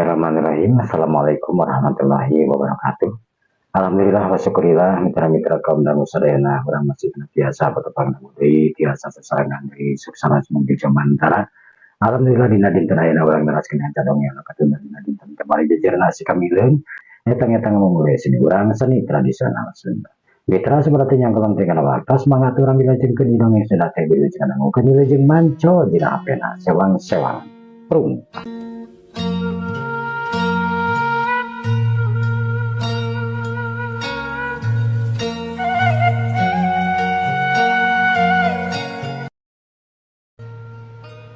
Bismillahirrahmanirrahim. Assalamualaikum warahmatullahi wabarakatuh. Alhamdulillah wa syukurillah, mitra-mitra kaum dangu sadayana, urang masih biasa bertepang dangu deui, tiasa sasarengan deui suksana sumangga jamantara. Alhamdulillah, dina dinten ayeuna urang neraskeun hanca dongeng anu katunda dina dinten kamari, jejerna si kamileung eta eta ngomong sini urang seni tradisional Sunda. Mitra seperti yang kelenteng kana waktu semangat urang dilajengkeun di dongeng Sunda teh wilujeng dangukeun, wilujeng manco dina HP-na sewang-sewang prung.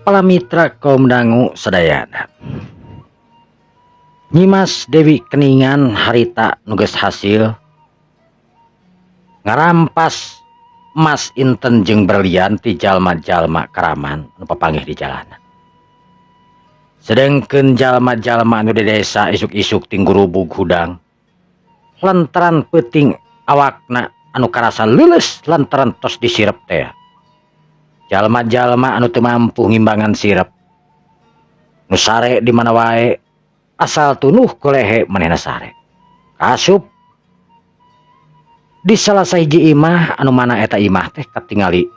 Para mitra kaum dangu sadayana. Nyimas Dewi Keningan harita nu geus hasil ngarampas emas inten jeung berlian ti jalma-jalma karaman nu papanggih di jalanan. Sedengkeun jalma-jalma anu di desa isuk-isuk tinggurubug hudang lantaran peuting awakna anu karasa leuleus lantaran tos disirep teh. Jalma-jalma anu teu mampu ngimbangan sirep nu sare di mana wae, asal tunuh kolehe manehna sare. Kasup di salah sahiji imah anu mana eta imah teh katingali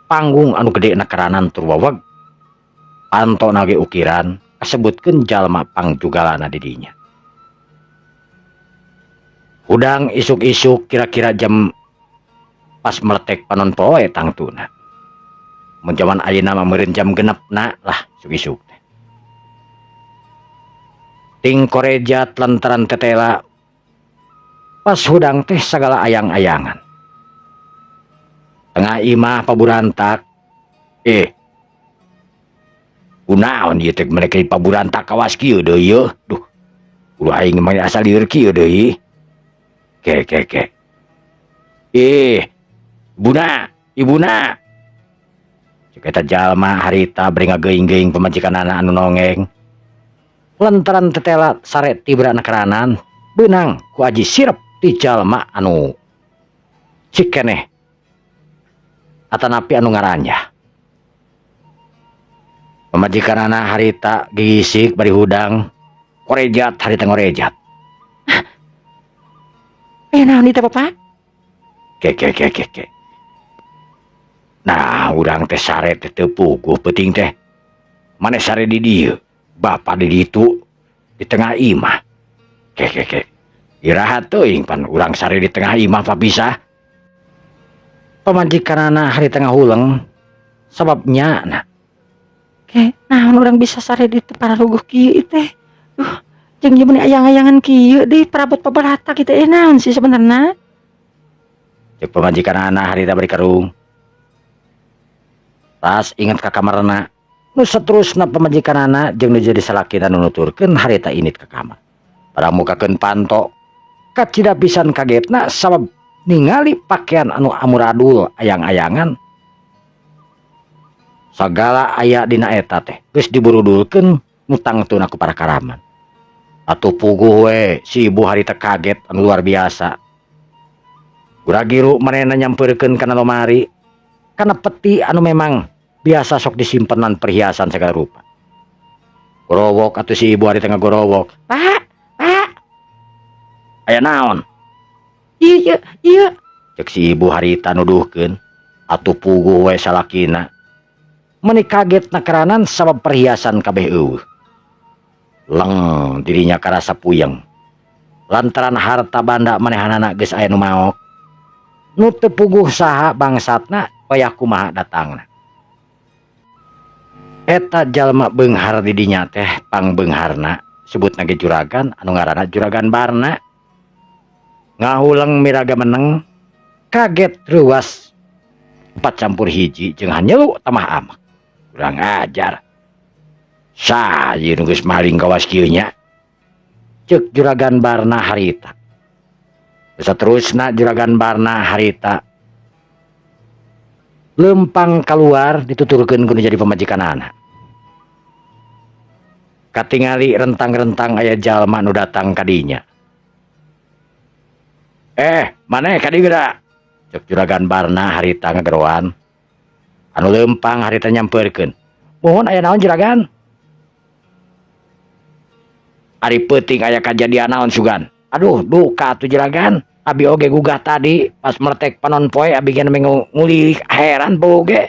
panggung anu gede na keranan tur waweg pantona ge ukiran kasebutkeun jalma pangjugalana di dinya. Hudang isuk-isuk kira-kira jam pas meletek panon poe tangtuna. Mun jaman ayeuna mah meureun jam 6 na lah isuk-isuk teh. Ting korejat lantaran tetela pas hudang teh sagala ayang-ayangan. Tengah imah paburantak, kunaon ieu teh mereka paburantak kawas kieu deui yeuh. Duh, ulah aing mah asal lieur kieu deui. Ke ke ke. Ibuna, ibuna. Cek eta jalma harita bari ngageuing-geuing pamajikanana anu nongeng. Lantaran tetela sare tibra keranan beunang ku aji sirep ti jalma anu cikeneh atanapi anu ngaranjah. Pamajikanana harita gigisik bari hudang korejat harita ngorejat. Hah? Aya naon ieu teh, Bapak? Ke ke ke ke ke. Nah, urang teh sare teh teu puguh peuting teh. Maneh sare di dieu, bapa di ditu di tengah imah. Ke ke ke. Iraha teuing pan urang sare di tengah imah papisah. Pamajikanana harita ngahuleng sabab nyana. Ke, naon urang bisa sare di teu pararuguh kieu teh? Duh, jeung ieu meuni ayang-ayangan kieu di perabot pabalatak kitu naon sih sebenarna? Cek pamajikanana harita bari kerung. Tas inget ka kamarna. Nu saterusna pamajikanana jeung nu jadi salakina nu nuturkeun harita init ka kamar. Pada mukakeun panto kacida pisan kagetna sabab ningali pakaian anu amuradul ayang-ayangan. Sagala aya dina eta teh geus diburudulkeun nu tangtuna ku para karaman. Atuh puguh we si ibu harita kaget anu luar biasa. Guragiru manehna nyampeurkeun kana lomari kana peti anu memang biasa sok disimpenan perhiasan segala rupa. Gorowok atuh si ibu harita ngagorowok. Pak, Pak. Aya naon? Iya, iya. Cek si ibu harita nuduhkeun. Atuh puguh we salakina. Meuni kaget nakeranan sabab perhiasan kabeh eueuh. Leng dirinya karasa puyeng. Lantaran harta banda manehanana geus aya nu maok. Nu teu puguh saha bangsatna wayah kumaha datangna. Eta jalma beunghar di dinya teh pangbeungharna sebutna ge juragan anu ngaranna Juragan Barna. Ngahuleng miraga meneng kaget reuas empat campur hiji jeung hanyelu tamah amak. Kurang ajar. Saha ieu nu geus maling kawas kieu nya? Ceuk Juragan Barna harita. Saterusna Juragan Barna harita lempang keluar dituturkeun ku nu jadi pamajikanana. Katingali rentang-rentang aya jalma nu datang ka dinya. Maneh ka dieu geura? Ceuk Juragan Barna harita ngageroan. Anu lempang harita nyampeurkeun. Mohon aya naon, Juragan? Ari peuting aya kajadian naon sugan? Aduh, duka atuh juragan. Abi oge gugah tadi pas meletek panon poe abi ge nembe ngulilik heran puguh ge.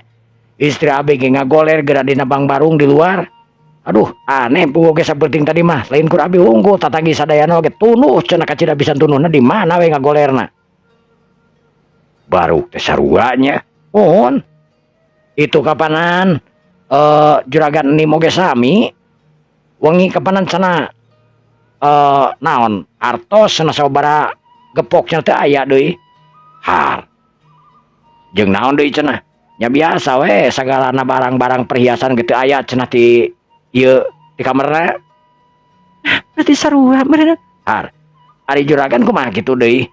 Istri abi ge ngagoler geura dina bangbarung di luar. Aduh, aneh puguh ge sapeuting tadi mah. Lain kur abi hungkul tatanggi sadayana oge tunuh cenah kacida pisan tunuhna di mana we ngagolerna. Baru teh sarua nya. Mohon. Itu kapanan juragan Enim oge sami. Wengi kapanan cenah naon artos cenah sababaraha gepok cenah teu aya deui. Har. Jeung naon deui cenah? Nya biasa we sagalana barang-barang perhiasan ge teu aya cenah ti ieu di kamarna. Berarti sarua meureun. Har. Ari juragan kumaha kitu deui?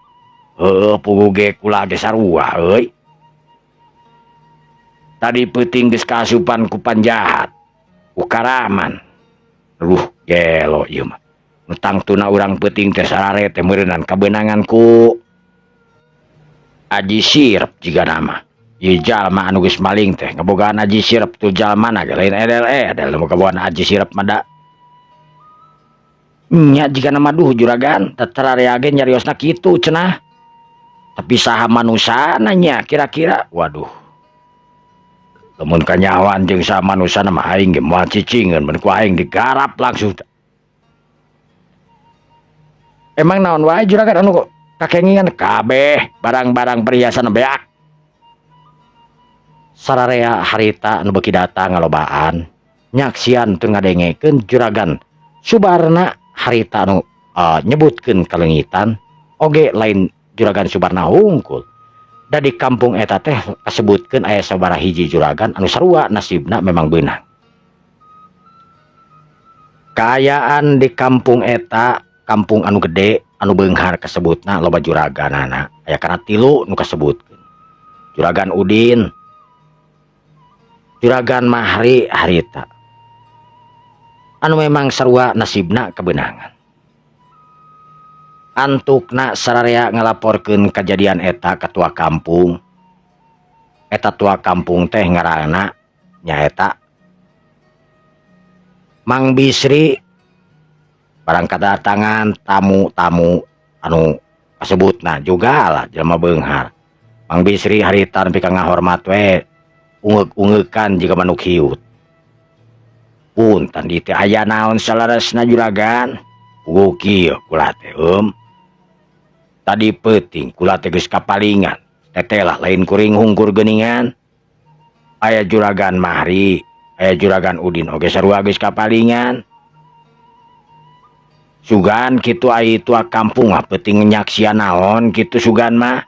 Heueuh puguh ge kula ge sarua euy. Tadi peuting geus kaasupan ku panjahat, ku karaman. Aduh, gelo ieu mah. Nu tangtuna urang peuting teh sarare teh meureunan kabeunangan ku Aji Sirep jigana mah. Ieu jalma anu geus maling teh ngabogaan Aji Sirep tuh jalmana ge lain edel-edel nu kabogaan Aji Sirep mah da. Nya jigana mah duh juragan, teh sararea ge nyariosna kitu cenah. Tapi saha manusana nya kira-kira? Waduh. Lamun kanyahoan jeung saha manusana mah aing ge moal cicingeun mun ku aing digarap langsung. Emang naon wae juragan anu kakengingan kabeh barang-barang perhiasan beak. Sararea harita anu beuki datang ngalobaan nyaksian teu ngadengekeun juragan Subarna harita anu nyebutkeun kaleungitan oge lain juragan Subarna hungkul. Da di kampung eta teh kasebutkeun aya sabaraha hiji juragan anu sarua nasibna memang beunang. Kaayaan di kampung eta, kampung anu gede anu beunghar kasebutna loba juraganana. Aya kana 3 nu kasebutkeun. Juragan Udin, Juragan Mahri harita. Anu memang sarua nasibna kebenangan. Antukna sararea ngalaporkeun kajadian eta ka tua kampung. Eta tua kampung teh ngaranna nyaeta Mang Bisri. Barang kedatangan tamu-tamu anu kasebutna juga lah jelema beunghar. Mang Bisri harita nepi ka ngahormat we ungeuk-ungeukan jiga manuk hiut. Punten di teh aya naon saleresna juragan? Puguh kieu kula teh Tadi peuting kula teh geus kapalingan. Tetelah lain kuring hungkur geuningan. Aya juragan Mahri, aya juragan Udin oge sarua geus kapalingan. Sugan kitu ai tua kampung mah peuting nyaksian naon kitu sugan mah.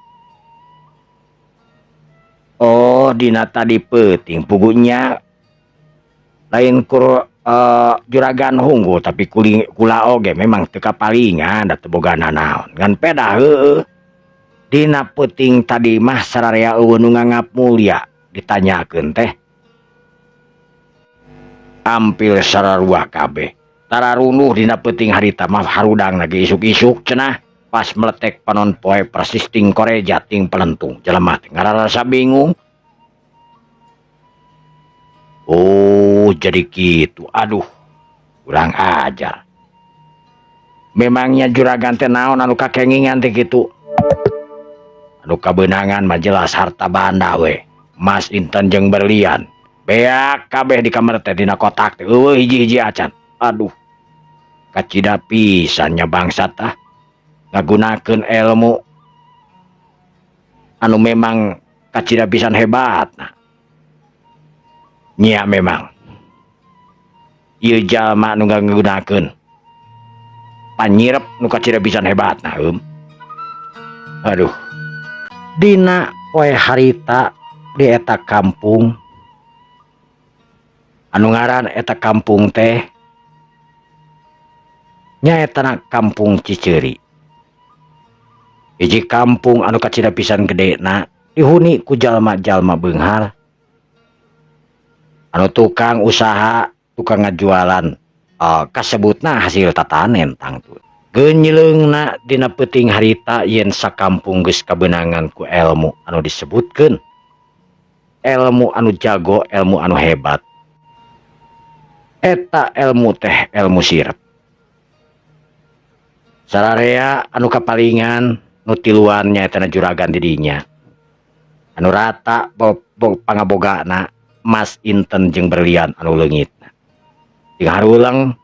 Oh, dina tadi peuting pugunya lain kur juragan hungkul tapi kula oge memang teu kapalingan da teu boga nanaon. Ngan pedah heueuh. Dina peuting tadi mah sararea eueuh nu nganggap mulia ditanyakeun teh. Ampil sararua kabeh. Tararunuh dina peuting harita mah harudang lagi isuk-isuk cenah pas meletek panon poe persis ting koreja ting pelentung jelema teh ngararasa bingung. Oh, jadi kitu. Aduh, kurang ajar. Memangnya juragan teh naon anu kakengingan teh kitu? Anu kabeunangan mah jelas harta banda we. Mas inten jeung berlian. Beak kabeh di kamar teh dina kotak teh eueuh hiji-hiji acan. Aduh. Kacida pisan nya bangsat tah. Ngagunakeun ilmu anu memang kacida pisan hebat. Nah. Nya memang ieu jalma nu ngagunakeun panyirep nu kacida pisan hebat nah. Aduh. Dina poe harita di eta kampung anu ngaran eta kampung teh nyaeta kampung Ciceri. Hiji kampung anu kacida pisan gedena dihuni ku jalma-jalma beunghar anu tukang usaha, tukang ngajualan kasebutna hasil tatanen tangtu. Genyeleungna dina peuting harita yen sakampung geus kabeunangan ku ilmu anu disebutkeun ilmu anu jago, ilmu anu hebat. Eta ilmu teh ilmu sirep. Sararea anu kapalingan nu tiluan nyaeta juragan di dinya. Anu rata pangabogana emas inten jeung berlian anu leungitna. Ting harulang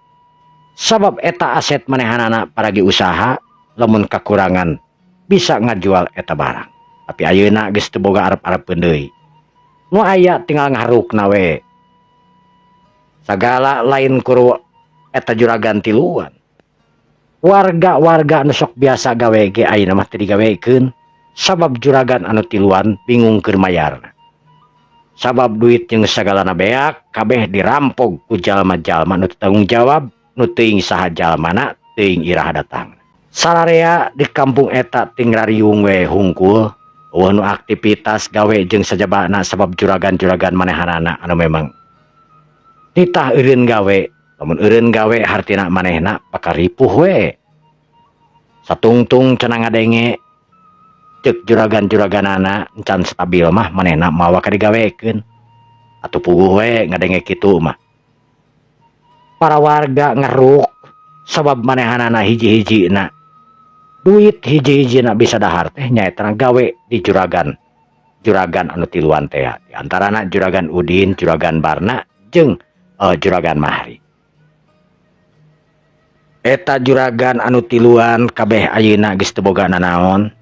sabab eta aset manehanana paragi usaha lamun kakurangan bisa ngajual eta barang. Tapi ayeuna geus teu boga arep-arepeun deui. Nu aya tinggal ngaharukna we. Sagala lain kuru eta juragan tiluan. Warga-warga anu sok biasa gawe ge ayeuna mah teu digawekeun sabab juragan anu tiluan bingung keur mayarna. Sabab duit jeung sagalana beak kabeh dirampok ku jalma-jalma nu teu tanggung jawab, nu teuing saha jalmana, teuing iraha datang. Sararea di kampung eta ting rariung we hungkul, euweuh nu aktivitas gawe jeung sajabana sabab juragan-juragan manehanana anu memang nitah eureun gawe. Lamun eureun gawe hartina manehna bakal ripuh we. Satungtung cenah ngadenge ceuk juragan-juraganana encan stabil mah manehna mawa ka digawekeun. Atuh puguh we ngadenge kitu mah. Para warga ngeruk sabab manehanana hiji-hijina duit hiji-hijina bisa dahar teh nyaeta gawe di juragan. Juragan anu tiluan teh di antarana juragan Udin, juragan Barna jeung juragan Mahri. Eta juragan anu tiluan kabeh ayeuna geus teu boga nanaon.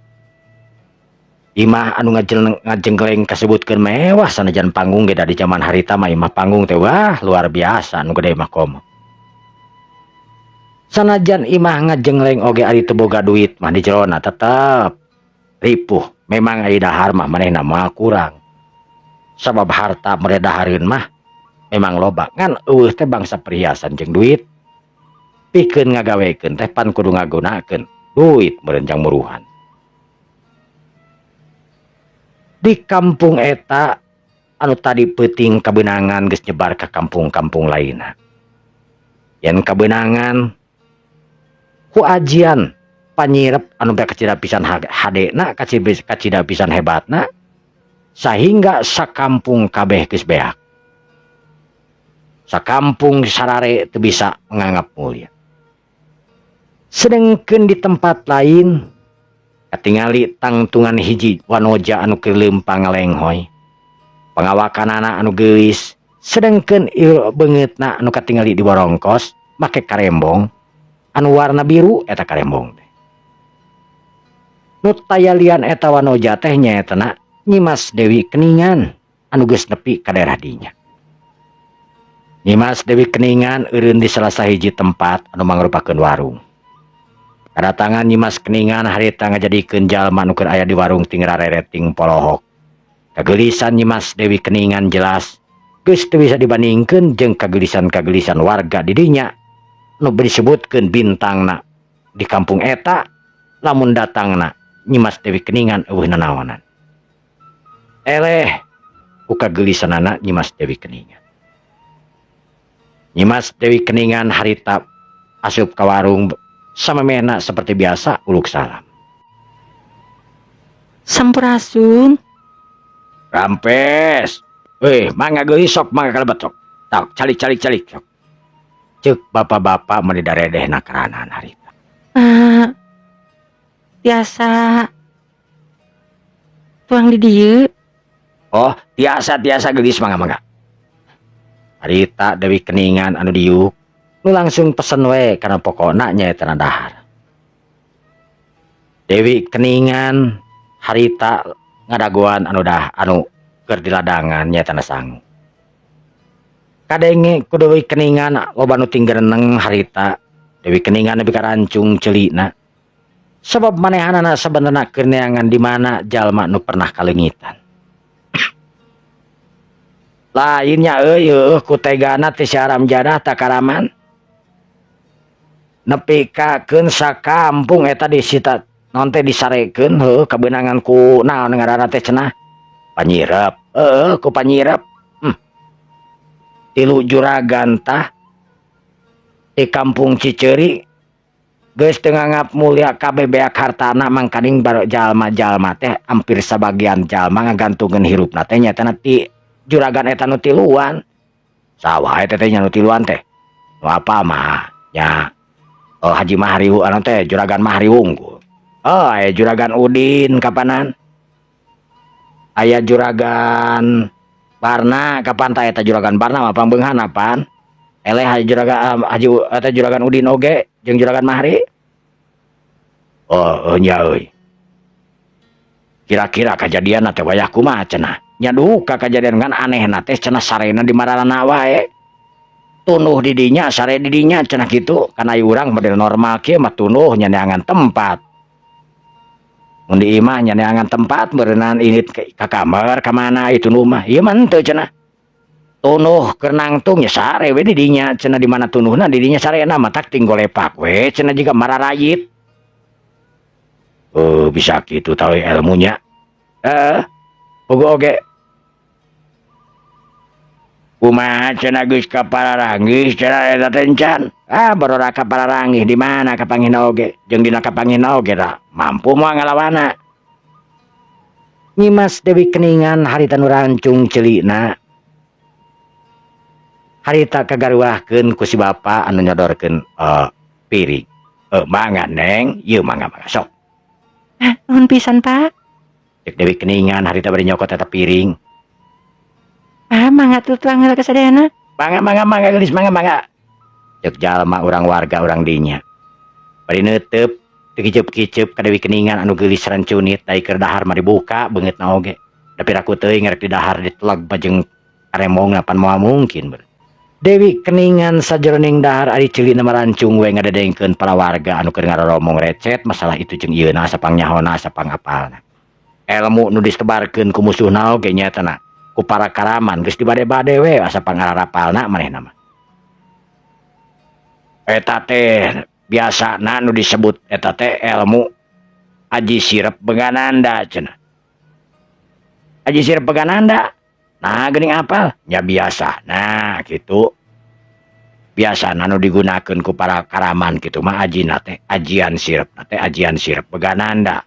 Imah anu ngajenggleng kasebutkeun mewah sanajan panggung ge da di jaman harita mah imah panggung teh wah luar biasa nu gede mah komo. Sanajan imah ngajengleng oge ari teu boga duit mah di jerona tetep ripuh. Memang ari dahar mah manehna moal kurang. Sabab harta mere dahareun mah memang loba ngan eueuh teh bangsa perhiasan jeung duit. Pikeun ngagawekeun teh pan kudu ngagunakeun duit meureun jang muruhan. Di kampung eta anu tadi peuting kabeunangan geus nyebar ka kampung-kampung lainna. Yen kabeunangan ku ajian panyirep anu bek kacida pisan hadena, kacida pisan hebatna sahingga sakampung kabeh geus beak. Sakampung sarare teu bisa menganggap mulia. Sedengkeun di tempat lain katingali tangtungan hiji wanoja anu keur leumpang ngalenghoy. Pangawakanana anu geulis, sedengkeun ieu beungeutna anu katingali di borongkos make karembong anu warna biru eta karembong teh. Nu tayalian eta wanoja teh nyaetana Nyimas Dewi Keningan anu geus nepi ka daerah dinya. Nyimas Dewi Keningan eureun di salah sahiji tempat anu mangrupakeun warung. Kadatangan Nyimas Keningan harita ngajadikeun jalma nu keur aya di warung ting rareret ting polohok. Kageulisan Nyimas Dewi Keningan jelas geus teu bisa dibandingkeun jeung kageulisan-kageulisan warga di dinya nu disebutkeun bintangna di kampung eta lamun datangna Nyimas Dewi Keningan eueuh nanaonan. Eleh ku kageulisanana Nyimas Dewi Keningan. Nyimas Dewi Keningan harita asup ka warung samemehna seperti biasa uluk salam. Sampurasun. Rampes. Mangga geulis sok mangga kalebet sok. Tok calik calik calik sok. Ceuk bapak-bapak meuni daredehna karanan harita. Tiasa tuang di dieu. Oh, tiasa tiasa geulis mangga mangga. Harita Dewi Keningan anu diuk nu langsung pesen we kana pokona nyaeta dahar. Dewi Keningan harita ngadagoan anu dah anu keur di ladangan nyaeta sangu. Kadenge ku Dewi Keningan loba nu tinggereneng harita Dewi Keningan nepi ka rancung ceulina. Sabab manehanana sabenerna keur neangan di mana jalma nu pernah kaleungitan. Lainnya euy heueuh ku tegana teh si haram jadah takaraman. Nepi ka keun sakampung eta disita naon teh disarekeun heueuh kabeunangan ku naon ngaranna teh cenah panyirep heueuh ku panyirep. Tilu juragan tah di kampung Ciceri geus teu nganggap mulia kabeh beak hartana mangkaning baru jalma-jalma teh hampir sabagian jalma ngagantungkeun hirupna teh nyaeta ti juragan eta nu tiluan. Saha wae teh nya nu tiluan teh. Nu apa mah nya. Oh, Haji Mahri anu teh Juragan Mahri wungkul. Oh, aya Juragan Udin kapanan. Aya Juragan Barna kapan tah eta Juragan Barna mah pangbeunghan apaan. Eleh Haji Juragan Haji eta Juragan Udin oge jeung Juragan Mahri. Oh, nya euy. Kira-kira kajadian teh wayah kumaha cenah. Nya duka kajadian kan anehna teh cenah sarena di marana wae. Tunduh di dinya sare di dinya cenah kitu. Kan aya urang model normal kieu mah tunduh nyaneangan tempat. Mun di imah nyaneangan tempat berenang ini ka kamar ka mana itu tunduh mah. Ieu mah henteu cenah. Tunduh keur nangtung nya sare we di dinya cenah di mana tunduhna di dinya sarena matak tinggal lepak we cenah jiga mararayit. Oh, bisa gitu tahu ilmunya. Pugu oge. Kumaha cenah geus kapararanggih cenah eta teh encan. Ah, barora kapararanggih di mana kapanggihna oge? Jeung dina kapanggihna oge da mampu moal ngalawana. Nyimas Dewi Keningan harita nu rancung ceulina. Harita kagaruahkeun ku si bapa anu nyodorkeun piring. Mangga Neng, ieu mangga mangga sok. Ah, nuhun pisan, Pak. Cek Dewi Keningan harita bari nyokot eta piring. Ah, mangga tuh tuang heula ka sadayana. Mangga mangga mangga geulis mangga mangga. Cek jalma urang warga urang dinya. Bari neuteup teu kiceup-kiceup ka Dewi Keningan anu geulis rancunit da keur dahar mah dibuka beungeutna oge. Da piraku teuing rek didahar diteleg mah jeung karemongna pan moal mungkin beuh. Dewi Keningan sajeroning dahar ari ceulina marancung we ngadedengkeun para warga anu keur ngaroromong recet masalah itu jeung ieuna sapangnyahona sapangapalna. Elmu nu disebarkeun ku musuhna oge nyaetana ku para karaman geus dibade-bade we asa pangararapalna manehna mah. Eta teh biasana nu disebut eta teh elmu Aji Sirep Begananda cenah. Aji Sirep Begananda nah geuning apal nya biasa nah kitu. Biasana nu digunakeun ku para karaman kitu mah ajina teh ajian sirep teh ajian sirep Begananda.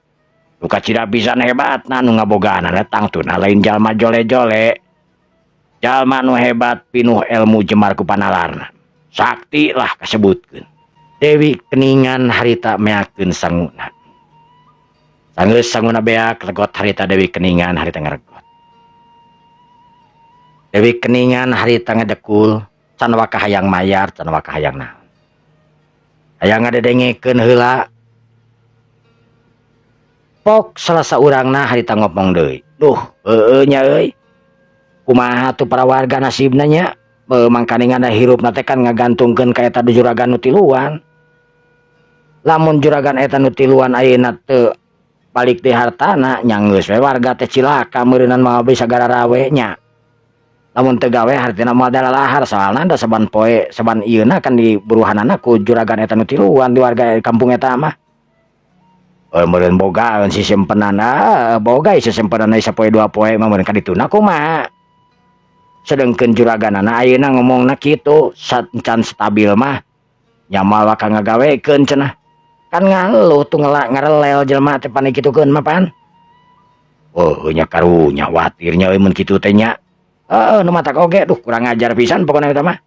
Nu kacida pisan hebatna nu ngabogaanana tangtuna lain jalma jole-jole. Jalma nu hebat pinuh elmu jemar ku panalarna. Sakti lah kasebutkeun. Dewi Keningan harita meakeun sanguna. Sanggeus sanguna beak regot harita Dewi Keningan harita ngaregot. Dewi Keningan harita ngedekul can waka hayang mayar can waka hayang naon. Hayang ngadedengekeun heula. Pok salah saurangna harita ngomong deui. Duh, heueuh nya euy. Kumaha tuh para warga nasibna nya? Mangkaningan hirupna teh kan ngagantungkeun ka eta juragan nu tiluan. Lamun juragan eta nu tiluan ayeuna teu balik di hartana nya geus we warga teh cilaka meureunan mah bisa gararawe nya. Lamun teu gawe hartina moal dalalahar soalna da saban poe saban ieuna kan diburuhanana ku juragan eta nu tiluan di warga kampung eta mah. Meureun bogaeun sisimpenan, boga sisimpenan sapoe dua poe mah meureun ka dituna kumaha. Sedengkeun juraganana ayeuna ngomongna kitu can stabil mah nya moal waka ngagawekeun cenah. Kan ngaluh tuh ngarelel jelema teh pan kitukeun mah pan. Oh nya karunya watirnya euy mun kitu teh nya. Heeh nu matak oge duh kurang ajar pisan pokona eta mah.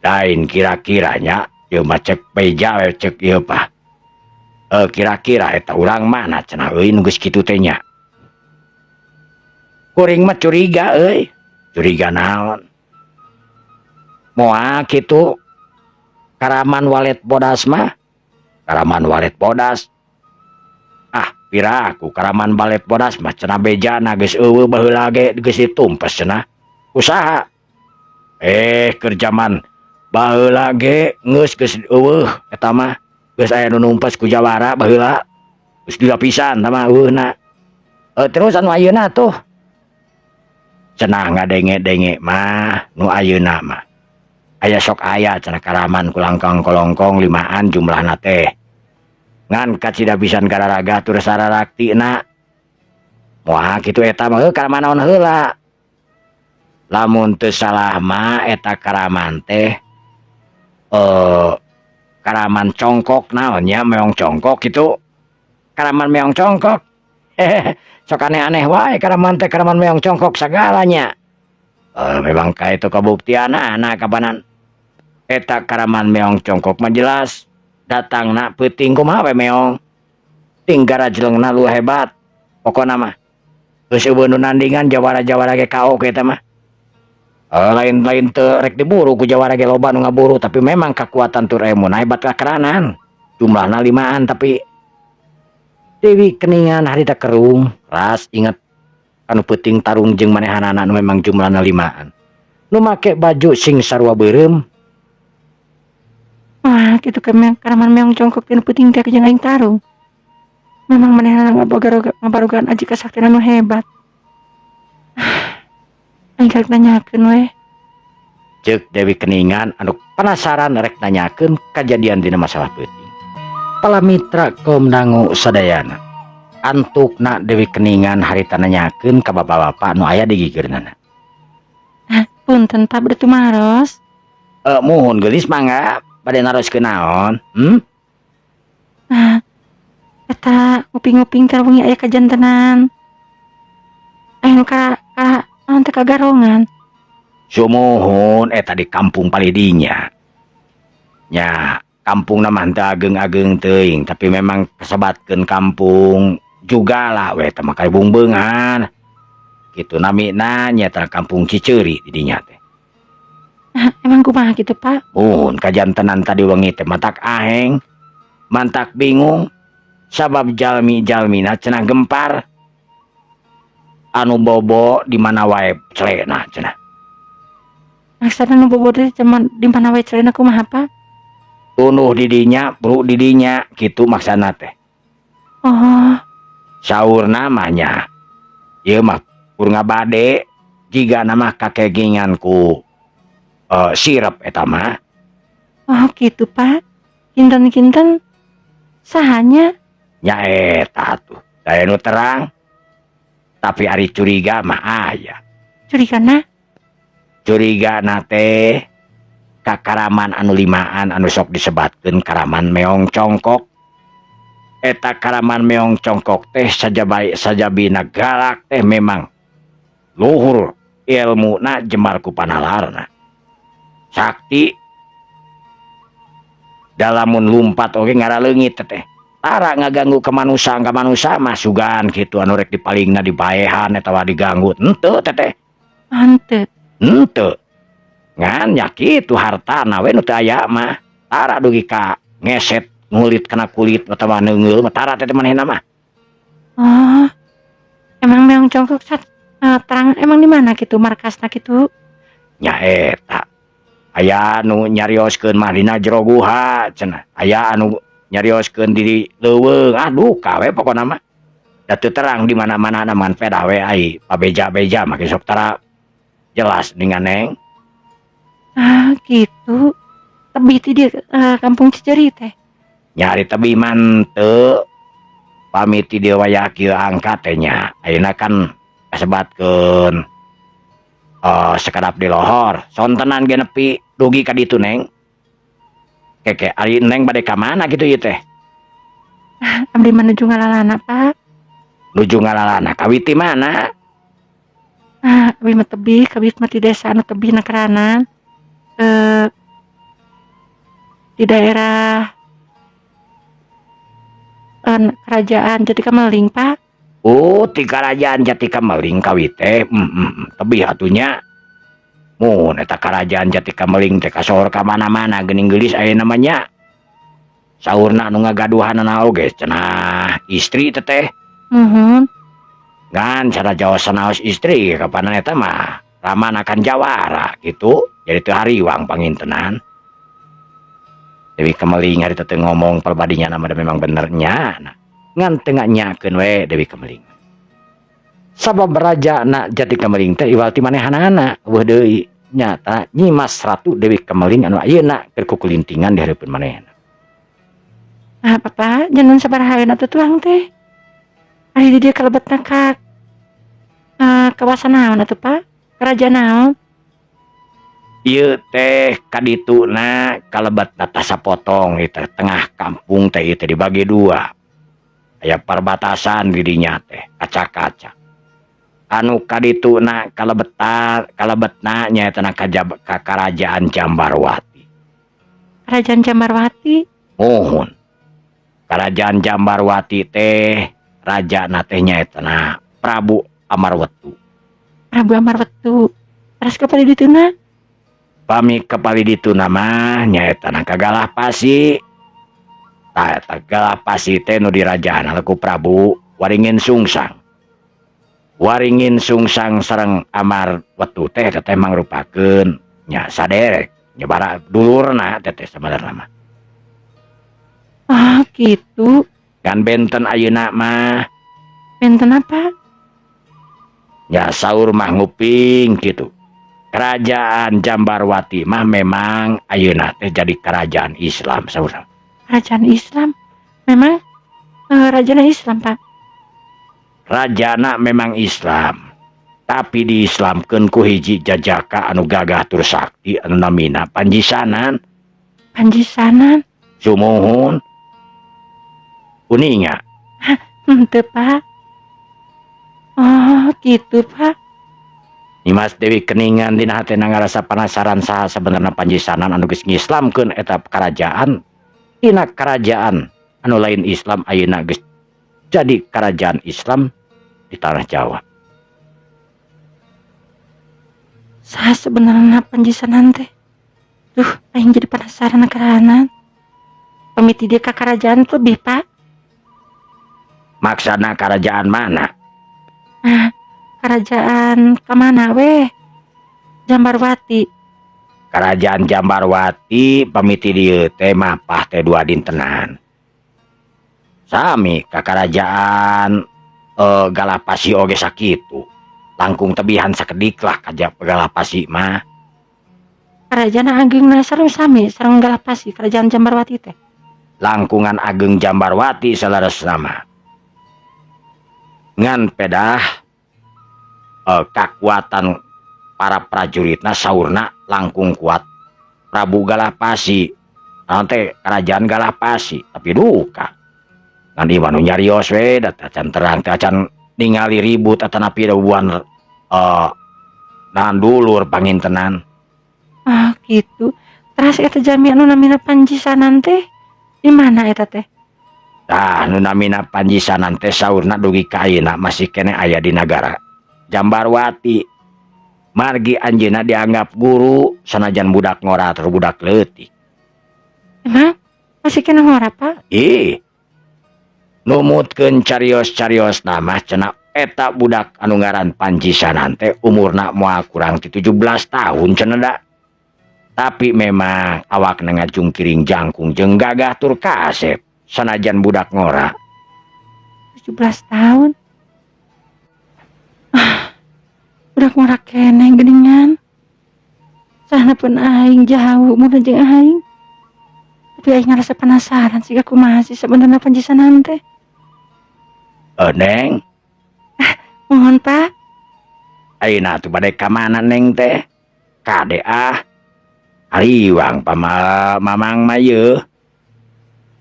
Lain kira-kiranya ieu mah cek beja we cek ieu pah. Kira-kira eta urang mana cenah euy nu geus kitu teh nya. Kuring mah curiga euy. Curiga naon? Moal kitu Karaman Walet Bodas mah. Karaman Walet Bodas. Ah, piraku Karaman Walet Bodas mah cenah bejana geus eueuh baheula ge geus ditumpes cenah. Usaha. Keur jaman baheula ge geus geus eueuh eta mah. Geus aya nu numpes ku jawara baheula. Geus dilapisan tah mah eueuhna. Terus anu ayeuna tuh. Cenah ngadenge-denge mah nu ayeuna mah. Aya sok aya cenah karaman kulangkang kolongkong limaan jumlahna teh. Ngan kacida pisan kararaga tur sararaktina. Moal kitu eta mah karaman naon heula. Lamun teu salah mah eta karaman teh karaman congkok naon nya meong congkok kitu. Karaman meong congkok. Sok aneh-aneh wae karaman teh karaman meong congkok sagalanya. Memang ka itu kabuktian anak kapanan. Eta Karaman Meong Congkok mah jelas datangna peuting kumaha we meong. Ting garajlengna lu hebat. Pokona mah geus euweuh nu nandingan, jawara-jawara ge kaok eta mah. Eh, lain-lain teu rek diburu ku jawara ge, loba nu ngaburu, tapi memang kekuatan tur ilmuna hebat kakeranan. Jumlahna limaan, tapi Dewi Keningan harita kerung ras inget anu peuting tarung jeung manehanana nu memang jumlahna limaan. Nu make baju sing sarua beureum. Wah, kitu ke Karaman Meong Congkok teh nu peuting teh jeung aing tarung. Memang manehna ngabarogaan aji kasaktian anu hebat. Aing karek nanyakeun we. Ceuk Dewi Keningan anu penasaran rek nanyakeun kajadian dina masalah peuting. Pala mitra kaum dangu sadayana. Antukna Dewi Keningan harita nanyakeun ka bapak-bapak nu aya di gigireunana. Ah, punten, Pak, bade tumaros. Eh, muhun geulis, mangga, bade naroskeun naon? Hmm? Nah, eta nguping-nguping teh wengi aya kajantenan. Aya nu ka naon teh, kagarongan. Sumuhun, eta di kampung palidinya. Nya, kampung mah teu ageng-ageng teuing, tapi memang kasebatkeun kampung juga lah we eta mah bungbeungan. Kitu namina nyaeta Kampung Ciceuri di dinya teh. Nah, emang kumaha kitu, Pak? Muhun, kajantenan tadi wengi teh matak aheng, mantak bingung, sabab jalmi-jalmina cenah gempar. Anu bobo di mana wae celena cenah. Maksudna nu bobo teh cuman di mana wae celena kumaha, Pak? Tunduh di dinya, bru di dinya, kitu maksana teh. Oh. Saurna mah nya, ieu mah kur ngabade jigana mah kakegingan ku sirep eta mah. Oh gitu, Pak. Kinten-kinten sahanya? Nya eta tuh, daya nu terang. Tapi ari curiga mah aya. Curigana? Curiga teh ka Karaman anu limaan anu sok disebatkeun Karaman Meong Congkok. Eta Karaman Meong Congkok teh sajabai sajabina galak teh memang luhur ilmuna, jembar ku panalarna. Sakti dalamun lumpat oge ngaraleungit teh. Tara ngaganggu ke manusia, ka manusia mah sugan kitu anu rek dipalingna, dipaehan eta diganggu henteu teteh. Henteu. Henteu. Ngan nya kitu, hartana we nu teu aya mah. Tara dugi ka ngeset ngulit kana kulit atawa neungeul mah tara teh manehna mah. Oh. Emang Meong Congkok sat terang emang di mana gitu markasna gitu? Nya eta. Aya anu nyarioskeun mah dina jero guha cenah. Aya anu nyarioskeun di leuweung. Aduh, kawe pokona mah. Da teu terang di mana-mana man, pedah we ai pabeja-beja mah sok tara jelas dengan neng. Ah, gitu. Tebih ti dieu Kampung Ciceuri teh? Nyari tebih mah henteu. Pami ti dieu waya kieu angkat teh nya. Ayeuna kan kasebatkeun sakedap di lohor. Sontenan ge nepi dugi ka ditu, Neng. Keke ari Neng bade ka mana kitu ieu teh? Abdi mah nuju ngalalana, Pak. Nuju ngalalana kawit ti mana? Ah, abdi mah tebih, kawit mah ti desa anu tebih nakeranan. Di daerah Kerajaan Jati Kameling, Pak. Oh, ti Kerajaan Jati Kameling kawit teh. Tebih atuh nya. Mun eta Kerajaan Jati Kameling teh kasohor ka mana-mana geuning geulis ayeuna mah nya. Saurna anu ngagaduhanana oge cenah istri teteh. Muhun. Ngan cara Jawa sanaos istri kapanan eta mah ramana kan jawara gitu. Jadi teu hariwang pangintenan. Dewi Kemeling harita teu ngomong perbadinya nama memang bener nya. Nah, ngan teu nganyakeun we Dewi Kemeling. Sabab raja na Jati Kameling teh iwal ti manehanana euweuh deui, nyata Nyimas Ratu Dewi Kemeling anu ayeuna keur kukulintingan di hareupeun manehna. Ah, Papa, jangan sabaraha atuh tuang teh? Ari di dieu kalebetna ka kawasan naon atuh, Pak? Kerajaan naon? Ieu teh kadituna kalebetna tah sapotong ieu teh tengah kampung teh, ieu teh dibagi dua. Aya perbatasan di dinya teh, kaca-kaca. Anu kadituna kalebetna nyaeta ka Karajaan Jambarwati. Kerajaan Jambarwati. Muhun. Kerajaan Jambarwati teh raja teh nyaeta na Prabu Amarwetu. Prabu Amarwetu. Terus ka palih dituna? Pami ka palih dituna mah nyaeta na ka Galah Pasi. Tah, eta Galah Pasi teh nu dirajaan ku Prabu Waringin Sungsang. Waringin Sungsang sareng Amarwetu teh eta teh mangrupakeun nya saderek, nyebara dulurna teh teh sabenerna mah. Ah, gitu. Kan benten ayeuna mah. Benten apa? Ya, saur mah nguping gitu. Kerajaan Jambarwati mah memang ayeuna teh jadi kerajaan Islam saur. Kerajaan Islam. Memang rajana Islam, Pak? Rajana memang Islam. Tapi diislamkeun ku hiji jajaka anu gagah tur sakti anu namina Panjisanan. Panjisanan. Sumuhun. Uninga? Henteu, Pak. Oh, gitu, Pak. Nyimas Dewi Keningan dina hatena ngarasa penasaran saha sebenarnya Panjisanan anu geus ngislamkeun eta kerajaan. Tina kerajaan anu lain Islam ayeuna geus jadi kerajaan Islam di tanah Jawa. Saha sebenarnya Panjisanan teh? Duh, aing jadi penasaran keranan. Pamit dia ke kerajaan lebih, Pak. Maksana kerajaan mana? Ah, kerajaan kemana weh? Jambarwati. Kerajaan Jambarwati pamit dieu teh mapah teh 2 dintenan. Sami ka kerajaan Galapasi oge sakitu. Langkung tebihan sakedik lah ka Galapasi mah. Kerajaan agengna sareng sami sareng Galapasi kerajaan Jambarwati teh. Langkungan ageng Jambarwati saleresna mah. Ngan pedah kakuatan para prajuritna saurna langkung kuat Prabu Galapasi. Nanti kerajaan Galapasi tapi duka. Ngan ieu mah nu nyarios we da acan terang teh, acan ningali ribut atanapi buan nahan dulur pangintenan. Ah, gitu. Terus eta jalmi anu namina Panjisanan teh di mana eta teh? Tah, nu namina Panjisanan teh saurna dugi ka ayeuna masih keneh aya di nagara Jambarwati. Margi anjeunna dianggap guru sanajan budak ngora tur budak leutik. Emang masih keneh ngora, Pak? Ih. Numutkeun carios-carios mah cenah eta budak anu ngaran Panjisanan teh umurna moal kurang ti 17 tahun cenah da. Tapi memang awakna ngajungkiring jangkung jeung gagah tur kasep sanajan budak ngora. 17 tahun. Ah, budak ngora keneh geuningan. Sahana pun aing jauh umurna jeung aing. Tapi aing ngarasa penasaran siga kumaha sih sebenarnya Panjisanan teh. Eh, Neng, Mohon, Pak. Ayeuna atuh bade ka mana Neng teh? Kade ah. Hariwang pama mamang mah yeuh.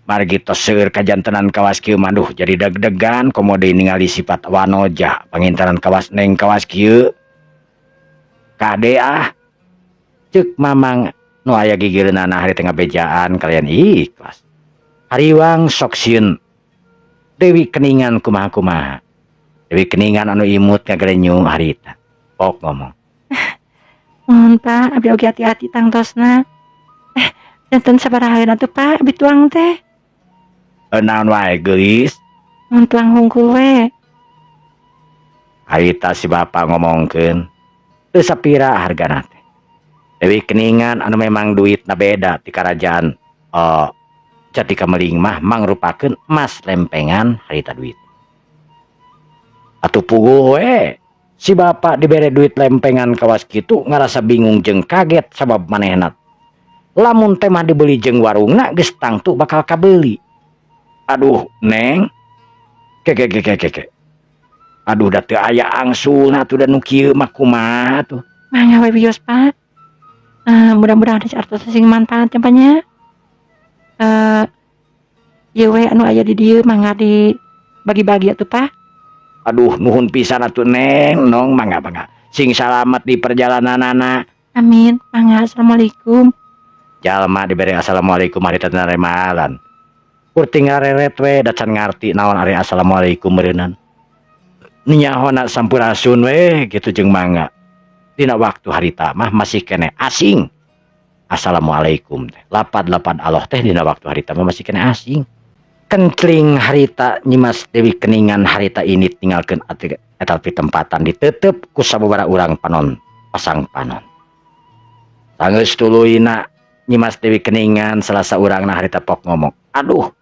Margi tos seueur kajantenan kawas kieu mah, duh, jadi deg-degan komo deui ningali sifat wanoja pangintenan kawas Neng kawas kieu. Kade ah. Ceuk mamang nu aya gigireunana hari teh ngabejaan kalian ikhlas. Hariwang sok sieun Dewi Keningan kumaha-kumaha. Dewi Keningan anu imut ngagerenyung harita. Pok ngomong. Mohon, Pak, abdi oge hati-hati tangtosna. Eh, janten sabaraha atuh, Pak, abdi tuang teh? Eh, naon wae, geulis? Mun tuang hungkul we. Harita si bapak ngomongkeun. Teu sapira hargana teh. Dewi Keningan anu memang duitna beda ti kerajaan Jati Kameling mah mangrupakeun emas lempengan harita duit. Atuh puguh we. Si bapak dibere duit lempengan kawas kitu ngarasa bingung jeung kaget sabab manehna lamun teh mah dibeli jeung warungna geus tangtu bakal kabeli. Aduh, Neng. Ke ke ke ke ke. Ke. Aduh, da teu aya angsulna atuh, da nu kieu mah kumaha tuh? Mangga we wios, Pak. Eh, mudah-mudahan artos sing manfaat ya, Pak, nya. Eh, ieu we anu aya di dieu mangga di bagi-bagi atuh, Pak. Aduh, nuhun pisan atuh, Neng, nong, mangga mangga. Sing salamet di perjalananana. Amin. Mangga, assalamualaikum. Jalma dibere assalamualaikum harita teu naremaalan. Kur tinggal reret we da can ngarti naon ari assalamualaikum meureunan. Nyahona sampurasun we gitu jeung mangga. Dina waktu harita mah masih keneh asing. Assalamualaikum teh. Lapad-lapad Allah teh dina waktu harita mah masih keneh asing. Kencling harita Nyimas Dewi Keningan harita ini tinggalkeun eta tempatan ditetep ku sababaraha urang panon pasang panon. Sanggeus tuluyna Nyimas Dewi Keningan salah saurangna harita pok ngomong, "Aduh,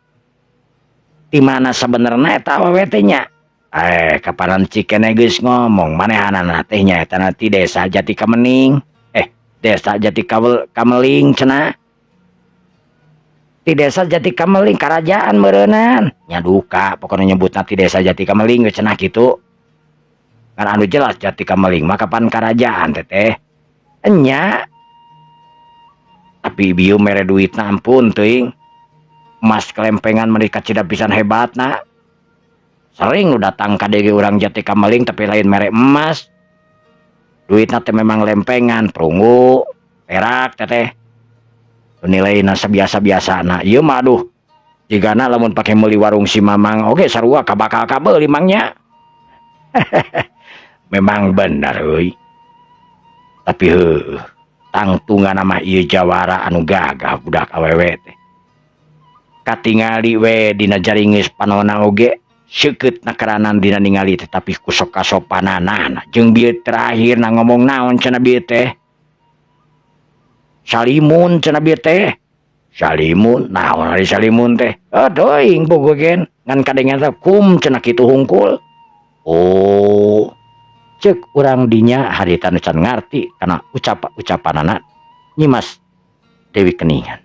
di mana sabenerna eta awewe teh nya?" Eh, kapanan cikene geus ngomong manehanana teh nya eta ti desa Jati Kamening. Eh, desa Jati Kameling cenah. Ti desa Jati Kameling karajaan meureunan. Nya duka pokona nyebutna ti desa Jati Kameling we cenah kitu. Ngan anu jelas Jati Kameling mah kapan karajaan teteh. Enya. Tapi bieu mere duitna ampun teuing. Emas kelempengan meuni kacida pisan hebatna. Sering nu datang ka dieu urang Jati Kameling tapi lain mere emas. Duitna teh memang lempengan, perunggu, perak teteh. Nilaina sabiasa-biasana. Ieu mah aduh. Jigana lamun pake meuli warung si Mamang oge sarua kabakal kabeuli mangnya. Memang benar euy. Tapi heuh, tangtungan mah ieu jawara anu gagah budak awewe teh. Katingali we dina jaringeus panona oge seukeut nakaranan dina ningali teh tapi ku sok kasopananana jeung bieu terakhir na ngomong naon cenah bieu teh. Salimun cenah bieu teh. Salimun naon ari salimun teh? Oh teuing bogo gen ngan kadengen teh kum cenah kitu hungkul. Oh, cek urang dinya harita nu can ngarti kana ucap-ucapanana Nyimas Dewi Keningan.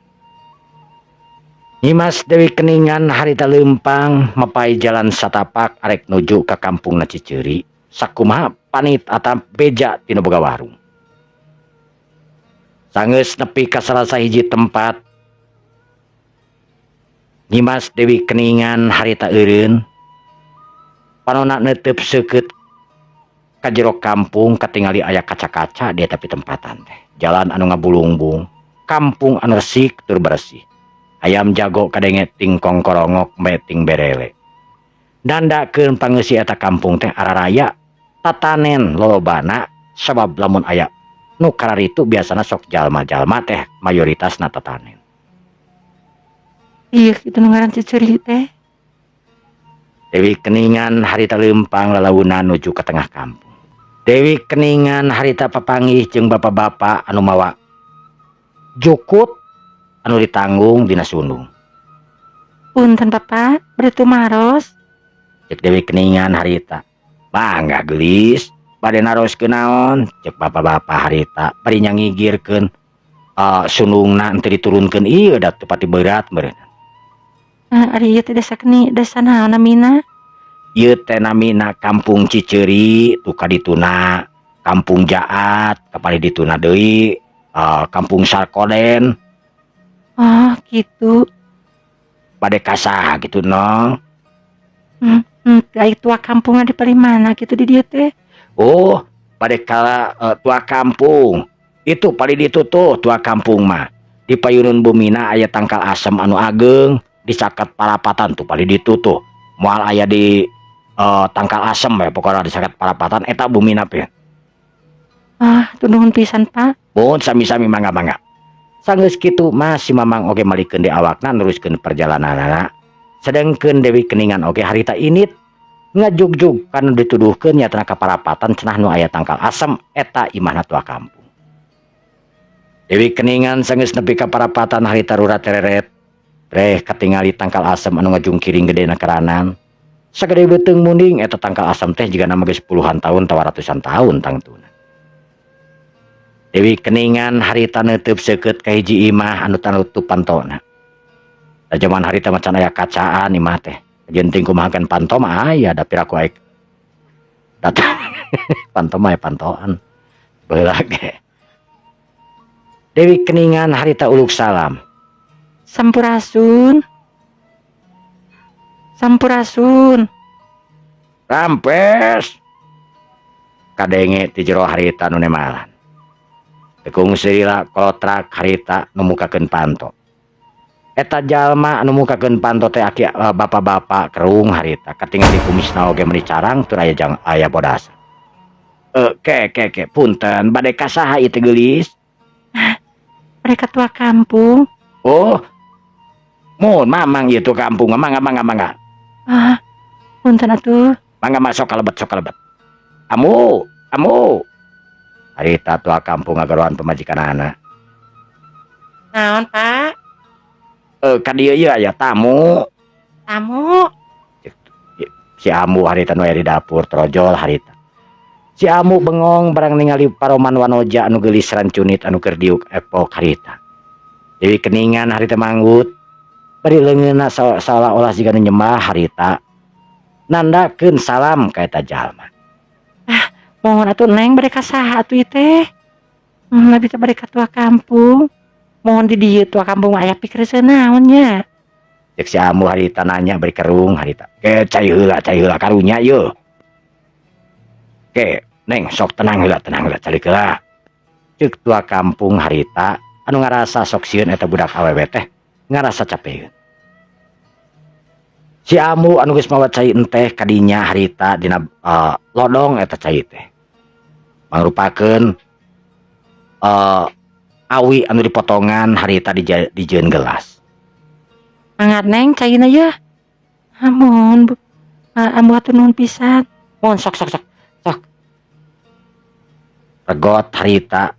Nyimas Dewi Keningan harita leumpang mapai jalan satapak arek nuju ka kampungna Ciceri. Sakumaha panit atau beja ti nu boga warung. Sanggeus nepi ka salah sahiji tempat Nyimas Dewi Keningan harita eureun panona neuteup seukeut ka jero kampung katingali aya kaca-kaca dia tapi tempatan teh. Jalan anu ngabulungbung, kampung anu resik tur bersih. Ayam jago kadenge ting kongkorongok meting berele. Dandakeun pangeusi eta kampung teh araraya tatanen lolobana sabab lamun aya nu kararitu biasana sok jalma-jalma teh mayoritasna tatanen. Iya, kitu nu ngaran Ciceri teh. Dewi Keningan harita leumpang lalaunan nuju ke tengah kampung. Dewi Keningan harita papanggih jeung bapak-bapak anu mawa jukut anu ditanggung dina sundung. Punten Bapak, bade tumaros. Cek Dewi Keningan harita. Mangga geulis, bade naroskeun naon? Cek bapak-bapak harita bari nyangigirkeun sundungna henteu diturunkeun ieu da teu pati berat meureun. Ari ieu teh desa keni desa naon namina? Ieu teh namina Kampung Ciceri, tuh kadituna Kampung Jaat, kapali dituna deui Kampung Sarkoden. Oh, gitu. Bade ka saha gitu nong? Ai tua kampungna di palih mana kitu di dieu teh? Oh, bade ka tua kampung. Itu palih ditu tuh tua kampung mah. Di payunun bumina aya tangkal asem anu ageng, dicaket parapatan tuh palih ditu tuh. Moal aya di tangkal asem we pokona dicaket parapatan eta bumina teh. Ah, hatur nuhun pisan, Pak. Muhun sami-sami mangga-mangga. Sanggeus kitu mah si Mamang oge malikeun di awakna neruskeun perjalananana. Sedengkeun Dewi Keningan oge harita init ngajugjug kana dituduhkeun nyatana ka parapatan cenah nu aya tangkal asem eta imahna tua kampung. Dewi Keningan sanggeus nepi ka parapatan harita rurat tereret. Reh katingali tangkal asem anu ngajungkiring gedena keranan. Sagede beuteung munding eta tangkal asem teh jigana mah geus puluhan tahun tawa ratusan tahun tangtuna. Dewi Keningan harita neuteub seukeut ka hiji imah anu tanutup pantona. Da jaman harita mah can aya kacaan imah teh. Jenting kumaha kan panto mah aya da piraku aek. Datang panto mah aya pantoan. Baheula ge. Dewi Keningan harita uluk salam. Sampurasun. Sampurasun. Rampes. Kadenge ti jero harita nu nemalan. Teu kungsi lila kolotrak harita nu mukakeun panto. Eta jalma anu mukakeun panto teh aki bapak-bapak kerung harita, katingali kumisna oge meuni carang tur aya jang aya bodas. Ke ke ke punten, bade ka saha ieu teh, geulis? Bade ka tua kampung. Oh. Mun mamang ieu tua kampung, mangga, mangga, mangga. Ah, punten atuh. Mangga masuk ka lebet, sok ka lebet. Ambu, ambu. Harita tua kampung ngagaroan pamajikanana. Naon, Pak? Ka dieu ieu aya tamu. Tamu? Si ambu harita nu aya di dapur torojol harita. Si ambu bengong barang ningali paroman wanoja anu geulis rancunit anu keur diuk epok harita. Dewi Keningan harita manggut bari leungeunna saolah-olah jiga nu nyembah harita. Nandakeun salam ka eta jalma. Ah, mohon atuh, Neng, bade ka saha atuh ieu teh? Abi teh bade ka tua kampung. Mohon di dieu tua kampung mah aya pikeureuseun naon nya? Cek si ambu harita nanya bari kerung harita. Ke, cai heula, cai heula, karunya yeuh. Ke, Neng, sok tenang heula, tenang heula, calik heula. Cek tua kampung harita anu ngarasa sok sieun eta budak awewe teh ngarasa capeun. Si ambu anu geus mawa cai enteh kadinya harita dina lodong eta cai teh. Mangrupakeun awi anu dipotongan harita dijieun gelas. Mangga, Neng, caina yeuh. Amun, Bu. Ambu hatur nuhun pisan. Mohon, sok, sok, sok. Sok. Regot harita.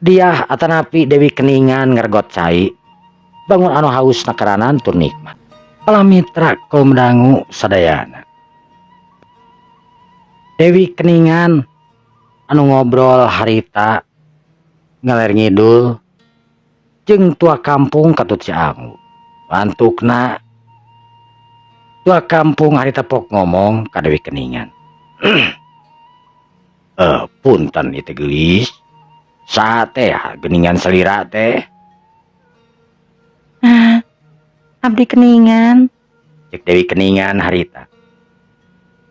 Diah atanapi Dewi Keningan ngeregot cai. Bangun anu haus nakaranan tur nikmat. Para mitra kaum dangu sadayana. Dewi Keningan anu ngobrol harita ngaler ngidul jeung tua kampung katut si Ambu. Antukna tua kampung harita pok ngomong ka Dewi Keningan. "Punten ieu teh, geulis. Saha teh geningan salira teh?" Ah, abdi Keningan. Cek Dewi Keningan harita.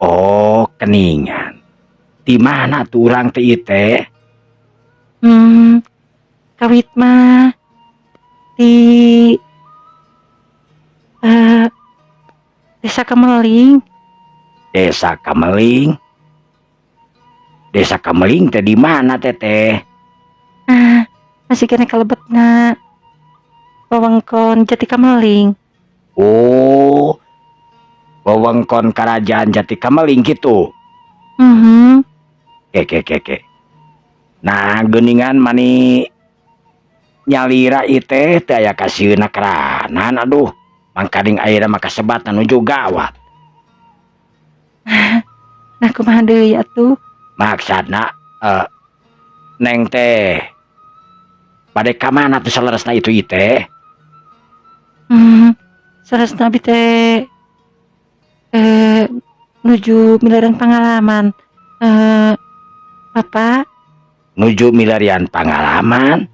"Oh, Keningan. Di mana tuh urang teh ieu teh?" Kawit mah di Desa Kameling. Desa Kameling. Desa Kameling teh di mana teteh? Ah, masih keneh kalebetna wewengkon Jati Kameling. Oh, wewengkon kerajaan Jati Kameling gitu. Mhm. Ke ke ke ke. Nah, geuningan mani nyalira ieu teh teu aya kasieunna keranan, aduh. Mangkaning ayeuna mah kasebat nuju gawat. Nah, kumaha deui atuh? Maksudna Neng teh bade ka mana tuh saleresna itu ieu teh? Saleresna abi teh nuju milarian pangalaman. Bapak. Nuju milarian pangalaman?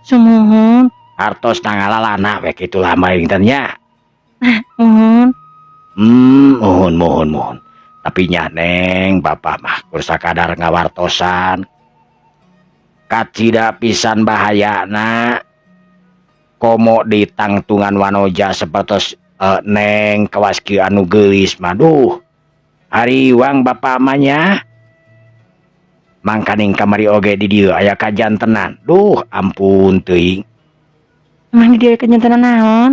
Sumuhun. Artos ngalalana we kitu lah maring teh nya. Muhun. Muhun, muhun, muhun. Tapi nya, Neng, bapak mah kur sakadar ngawartosan. Kacida pisan bahayana. Komo di tangtungan wanoja sapertos Neng kawas kieu anu geulis mah, duh. Hariwang bapak mah nya. Mangkaning kamari oge di dieu aya kajantenan. Duh, ampun teuing. Emang di dieu kajantenan naon?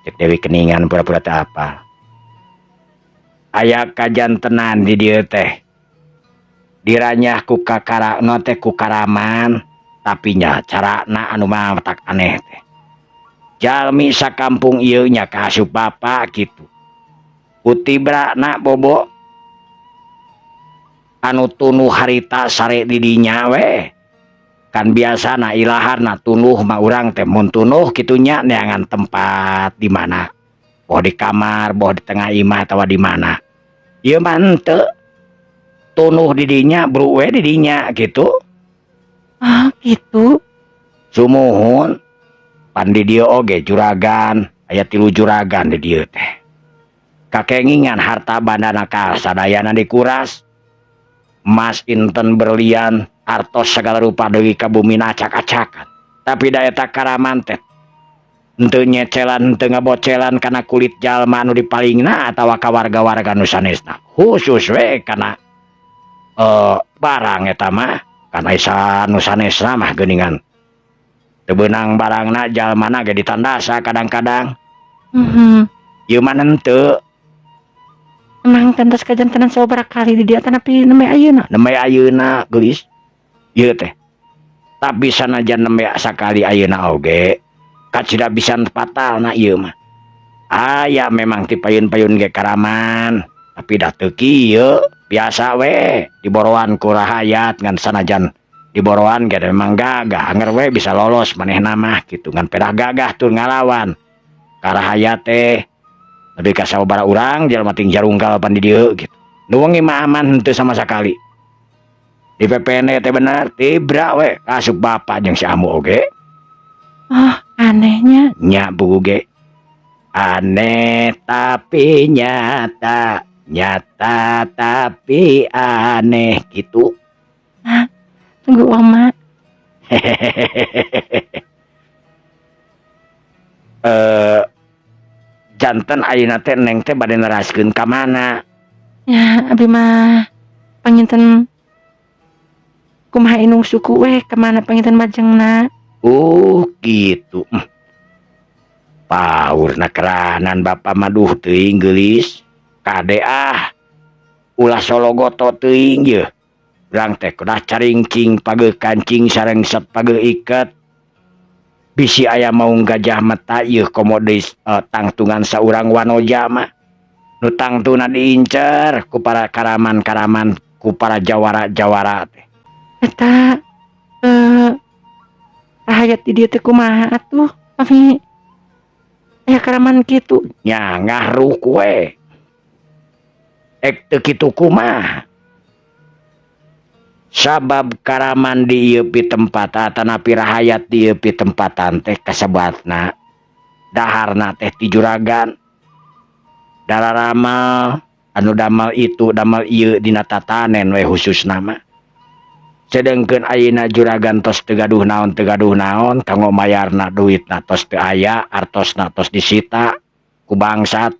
Cek Dewi Keningan pura-pura teu apal. Aya kajantenan di dieu teh. Diranyah ku kakara no teh ku karaman, tapi nya carana anu matak aneh teh. Jalmi sakampung ieu nya kaasup bapak kitu. Kutibra bobo anu tunuh harita sare di dinya we. Kan biasana ilaharna tunuh mah urang teh mun tunuh kitu nya neangan tempat di mana. Boh di kamar, boh di tengah imah atawa di mana. Ieu mah henteu. Tunuh di dinya, bru we di dinya gitu. Ah, gitu. Sumuhun. Pan di dieu oge juragan, aya tilu juragan di dieu teh. Kakengingan harta bandana ka sadayana dikuras. Emas inten berlian Artos sagala rupa deui ka bumi acak-acakan. Tapi da eta karaman teh henteu nyecelan, henteu ngabocelan kana kulit jalma anu dipalingna atawa ka warga-warga nu sanesna. Khusus we kana barang eta mah, kana isa nu sanesna mah geuningan. Teu beunang barangna, jalmana ge ditandasa kadang-kadang. Ieu mah henteu. Emang kantos kajantenan sababaraha kali di dieu tapi nembe ayeuna? Nembe ayeuna, geulis. Ieu teh. Tapi sanajan nembe sakali ayeuna oge kacida pisan fatalna ieu mah. Aya memang ti payun-payun ge karaman, tapi da teu kieu, biasa we diboroan ku rahayat, ngan sanajan diboroan ge memang gagah, anger we bisa lolos manehna mah kitu, ngan pedah gagah tur ngalawan ka rahayat teh. Lebih ka sababaraha urang jalma ting jarungkal pan di dieu gitu. Nu wengi mah aman henteu sama sakali. Di PPN teh bener tibra we asup bapak jeung si Amu oge. Ah, anehnya. Nya buku ge. Aneh tapi nyata, nyata tapi aneh gitu. Ah, tunggu Oma. Janten ayeuna teh Neng teh bade neraskeun ka mana? Ya, abi mah panginten kumaha indung suku we kemana panginten majengna. Oh, gitu. Paurna keranan bapak mah duh teuing geulis. Kade ah. Ulah sologoto teuing yeuh. Urang teh kudah caringcing pageuh kancing sareng set pageuh iket. Bisi aya maung gajah mata yeuh komo deui tangtungan saurang wanoja mah. Nu tangtuna diincer ku para karaman-karaman, ku para jawara-jawara teh. Eta rahayat di dieu teh kumaha atuh? Pami aya karaman kitu. Nya ngaruh we. Ek teu kitu kumaha? Sabab karaman di ieu pitempatan atanapi rahayat di ieu pitempatan teh kasebatna daharna teh ti juragan. Dararamal anu damal itu damal ieu dina tatanen we khususna mah. Sedengkeun ayeuna juragan tos teu gaduh naon, teu gaduh naon kanggo mayarna, duitna tos teu aya, artosna tos disita ku bangsat.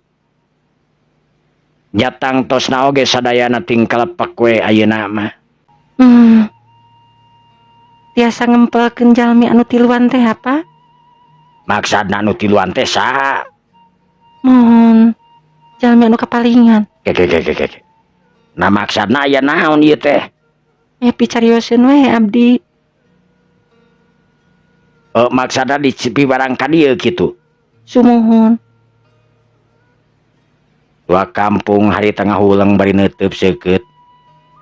Nya tangtosna oge sadayana ting kalepek we ayeuna mah. Tiasa ngempelkeun jalmi anu tiluan teh apa? Maksudna anu tiluan teh saha? Mohon jalmi anu kapalingan. Ke ke ke ke ke. Nah, maksudna aya naon ieu teh? Picarioseun we abdi. Maksudna dipiwarang ka dieu kitu? Sumuhun. Tua kampung harita ngahuleng bari neuteub seukeut.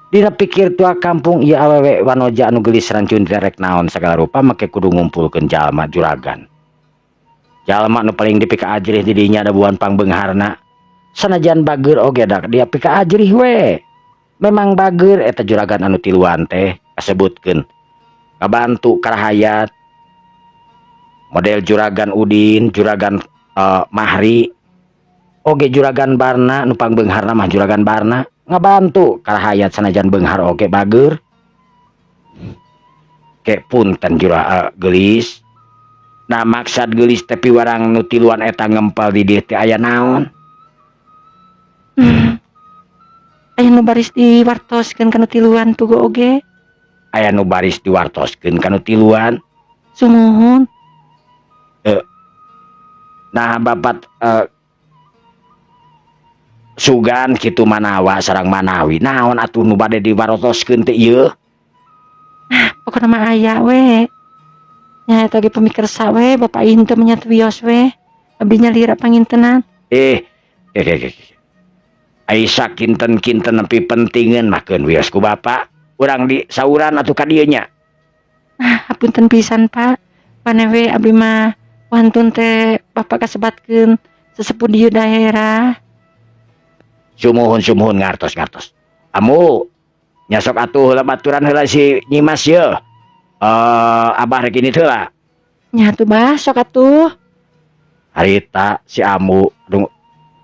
Dina pikir tua kampung, ieu awewe wanoja anu geulis rancun teh rek naon sagala rupa make kudu ngumpulkeun jalma juragan. Jalma nu paling dipikaajrih di dinya da buan pangbeungharna. Sanajan bageur oge da dia pikaajrih we. Memang bageur eta juragan anu tiluan teh kasebutkeun. Ngabantu karahayat. Model juragan Udin, juragan Mahri, oge juragan Barna, nu pangbeungharna mah juragan Barna ngabantu karahayat sanajan beunghar oge bageur. Ke punten jura geulis. Nah, maksad geulis teh piwarang nu tiluan eta ngempel di dieu teh aya naon? Aya nu baris diwartoskeun kana tiluan tugu oge. Aya nu baris diwartoskeun kana tiluan? Sumuhun. Nah, bapak sugan kitu manawa sareng manawi naon atuh nu bade diwartoskeun teh ieu? Ah, pokona mah aya we. Nya eta ge pamikersa we, bapak ieu teu menyat wios we. Abdi nyalira pangintenan. Eh, eh, eh, eh. Ai sakinten-kinten nepi pentingeun mah keun wios ku bapak. Urang di sauran atuh ka dieu nya. Ah, hapunten pisan, Pak. Pane we abdi mah wantun teh bapak kasebatkeun sesepuh di daerah. Sumuhun, sumuhun, ngartos ngartos. Amu nya sok atuh heula baturan heula si Nyimas yeuh. Abah rek ini heula. Nya atuh bah, sok atuh. Harita si Amu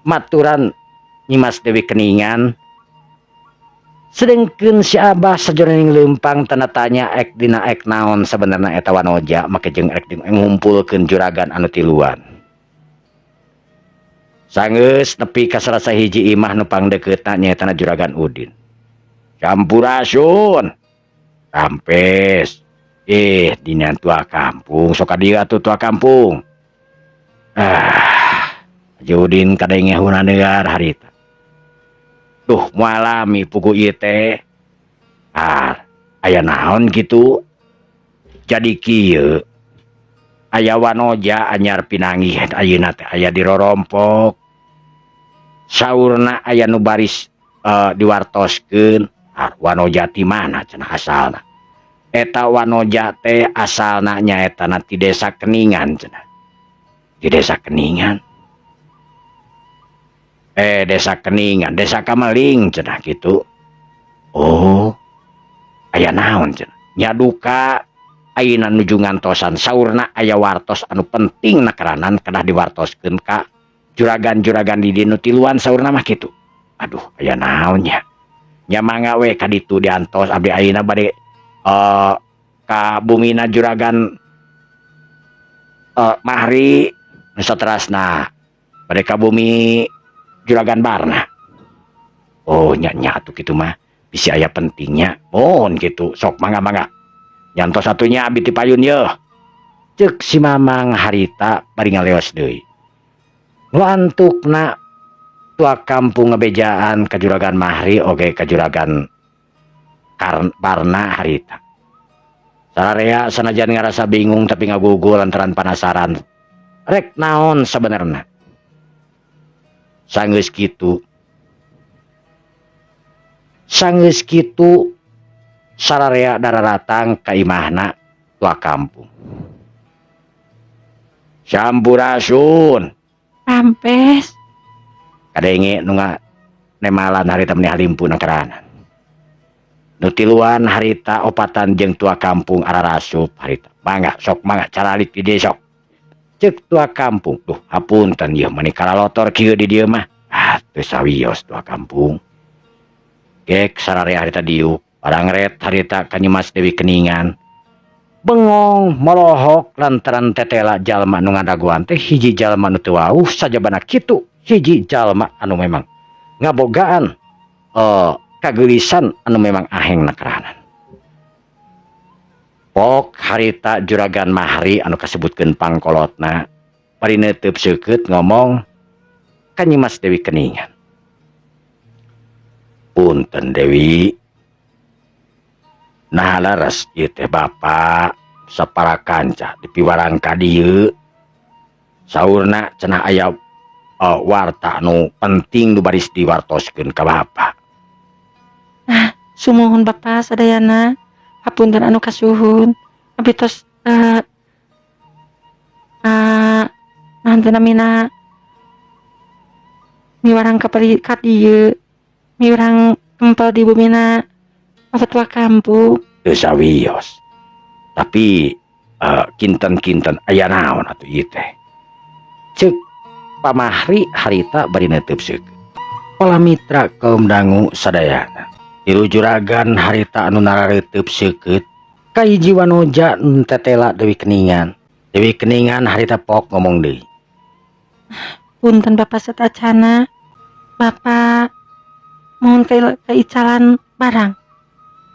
maturan Nyimas Dewi Keningan. Sedengkeun si Abah sajroning leumpang tanda tanya ek dina ek naon sabenerna eta wanoja make jeung ek ngumpulkeun juragan anu tiluan. Sanggeus nepi ka salah sahiji imah nu pangdekeutna nyaeta Juragan Udin. Sampurasun. Rampes. Eh, dina tua kampung sok ka dieu atuh tua kampung. Ah, Haji Udin kadenge hunanear harita. Duh, moal lami puguh ieu teh. Ah, aya naon kitu? Jadi kieu. Aya wanoja anyar pinanggih ayeuna teh aya di rorompok. Saurna aya nu baris diwartoskeun. Ah, wanoja ti mana cenah asalna? Eta wanoja teh asalna nyaeta na ti Desa Keningan cenah. Di Desa Keningan. Desa Keningan, Desa Kameling cenah gitu. Oh, aya naon cenah? Nya duka ayeuna nuju ngantosan saurna aya wartos anu penting nakeranan kedah diwartoskeun ka juragan-juragan di dieu nu tiluan saurna mah kitu. Aduh, aya naon nya? Nya mangga we ka ditu diantos abdi ayeuna bade ka bumina Juragan Mahri nu saterasna bade ka bumi Juragan Barna. Oh, nya nya atuh kitu mah bisi aya pentingnya. Mohon kitu, sok mangga-mangga. Nyantos satunya abdi ti payun yeuh. Ceuk si Mamang harita bari ngaleos deui. Nu antukna tua kampung ngebejaan ka Juragan Mahri oge ka Juragan Barna harita. Sararea sanajan ngarasa bingung tapi ngagugul lantaran penasaran. Rek naon sabenerna? Sanggeus kitu. Sanggeus kitu sararea dararatang ka imahna tua kampung. Sampurasun. Rampes. Kadenge nu nemalan harita meni halimpu nakeranan. Nu tiluan harita opatan jeung tua kampung ararasup harita. Mangga sok mangga caralik di dieu sok. Ceuk tua kampung, duh hapunten ieu mani karalotor kieu di dieu mah. Ah, teu sawios tua kampung. Gek sararea harita diuk, parangret harita ka Nyimas Dewi Keningan. Bengong molohok lantaran tetela jalma nu ngadagoan teh hiji jalma nu teu wauh sajabana kitu hiji jalma anu memang ngabogaan kageulisan anu memang aheng nakeranan. Pok harita Juragan Mahri anu kasebutkeun pangkolotna bari neuteub seukeut ngomong ka Nyimas Dewi Keningan. Punten Dewi, nah leres ieu teh bapa sapara kanca dipiwarang ka dieu. Saurna cenah aya warta anu penting nu baris diwartoskeun ka bapa. Ah, sumuhun Bapak sadayana. Hapunten anu kasuhun. Abdi tos naon teh namina miwarang ka ka dieu, miwarang kempel di bumina Bapak tua kampung. Teu sawios. Tapi kinten-kinten aya naon atuh ieu teh? Ceuk Pak Mahri harita bari neuteub seukeut. Pola mitra kaum dangu sadayana. Tilu juragan harita anu narareuteub seukeut ka hiji wanoja nu tetela Dewi Keningan. Dewi Keningan harita pok ngomong deui. Punten Bapak satacana. Bapak mohon kaicalan barang.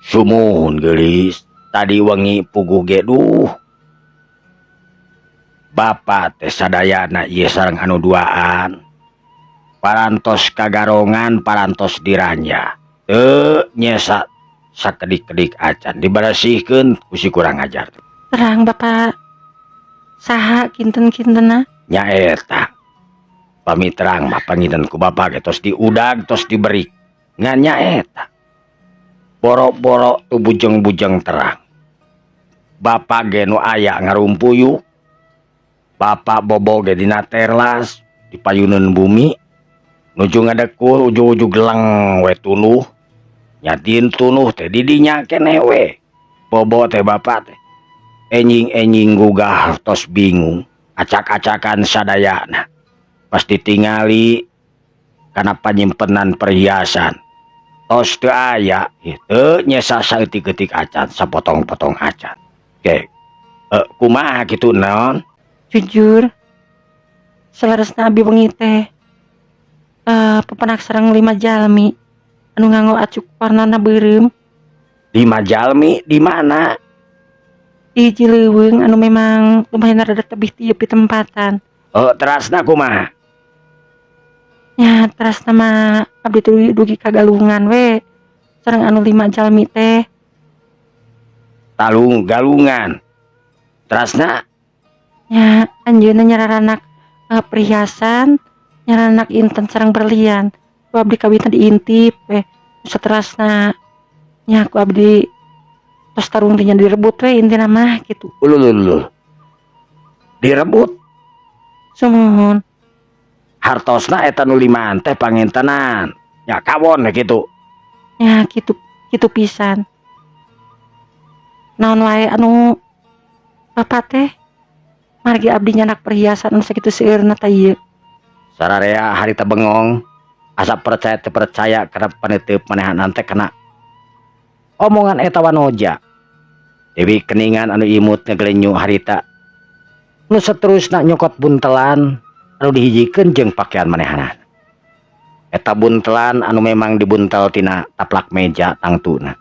Sumuhun geulis, tadi wengi puguh ge duh. Bapak teh sadayana ieu sareng anu duaan. Parantos kagarongan, parantos diranja. Teu nyesa sakedik-kedik acan diberesihkeun ku si kurang ajar. Terang Bapak saha kinten-kintena? Nyaeta. Pami terang mah panginten ku bapak ge tos diudag tos diberi. Ngan nyaeta. Boro-boro tu bujeng-bujeng terang. Bapak ge nu aya ngarumpuyu. Bapak bobo ge dina terlas di payuneun bumi. Nuju ngadekul ujug-ujug leng we tunuh. Nyatin tunuh teh di dinya keneh we. Bobo teh bapak teh. Enjing-enjing gugah tos bingung. Acak-acakan sadayana. Pasti tingali kana panyimpenan perhiasan. Tos teu aya teu nyesa saeutik-eutik acan, sapotong-potong acan. Oke, kumaha kitu, Non? Jujur, saleresna abi wengi teh papendak sareng lima jalmi anu nganggo acuk warnana beureum. Lima jalmi di mana? Di hiji leuweung anu memang lumayan rada tebih ti ieu pitempatan. Oh, terasna kumaha? Nya, terasna mah abdi teh dugi ka galungan we sareng anu lima jalmi teh. Talung galungan. Terasna? Nya, anjeunna nyaranak perhiasan, nyaranak inten sareng berlian. Ku abdi kawitna diintip we. Saterasna nya ku abdi tos tarung teh nya direbut we intina mah kitu. Ulululul. Direbut? Sumuhun. Hartosna eta nu limaan teh pangintenan. Ya kawon we kitu. Nya kitu, kitu pisan. Naon wae anu bapak teh, margi abdi nyandak perhiasan anu sakitu seueurna tah ieu. Sararea harita bengong, asa percaya teu percaya kana paneuteub manehanan teh kana omongan eta wanoja. Dewi Keningan anu imut ngegelenyu harita. Nu seterusna nyokot buntelan anu dihijikeun jeung pakaian manehanan. Eta buntelan anu memang dibuntel tina taplak meja tangtuna.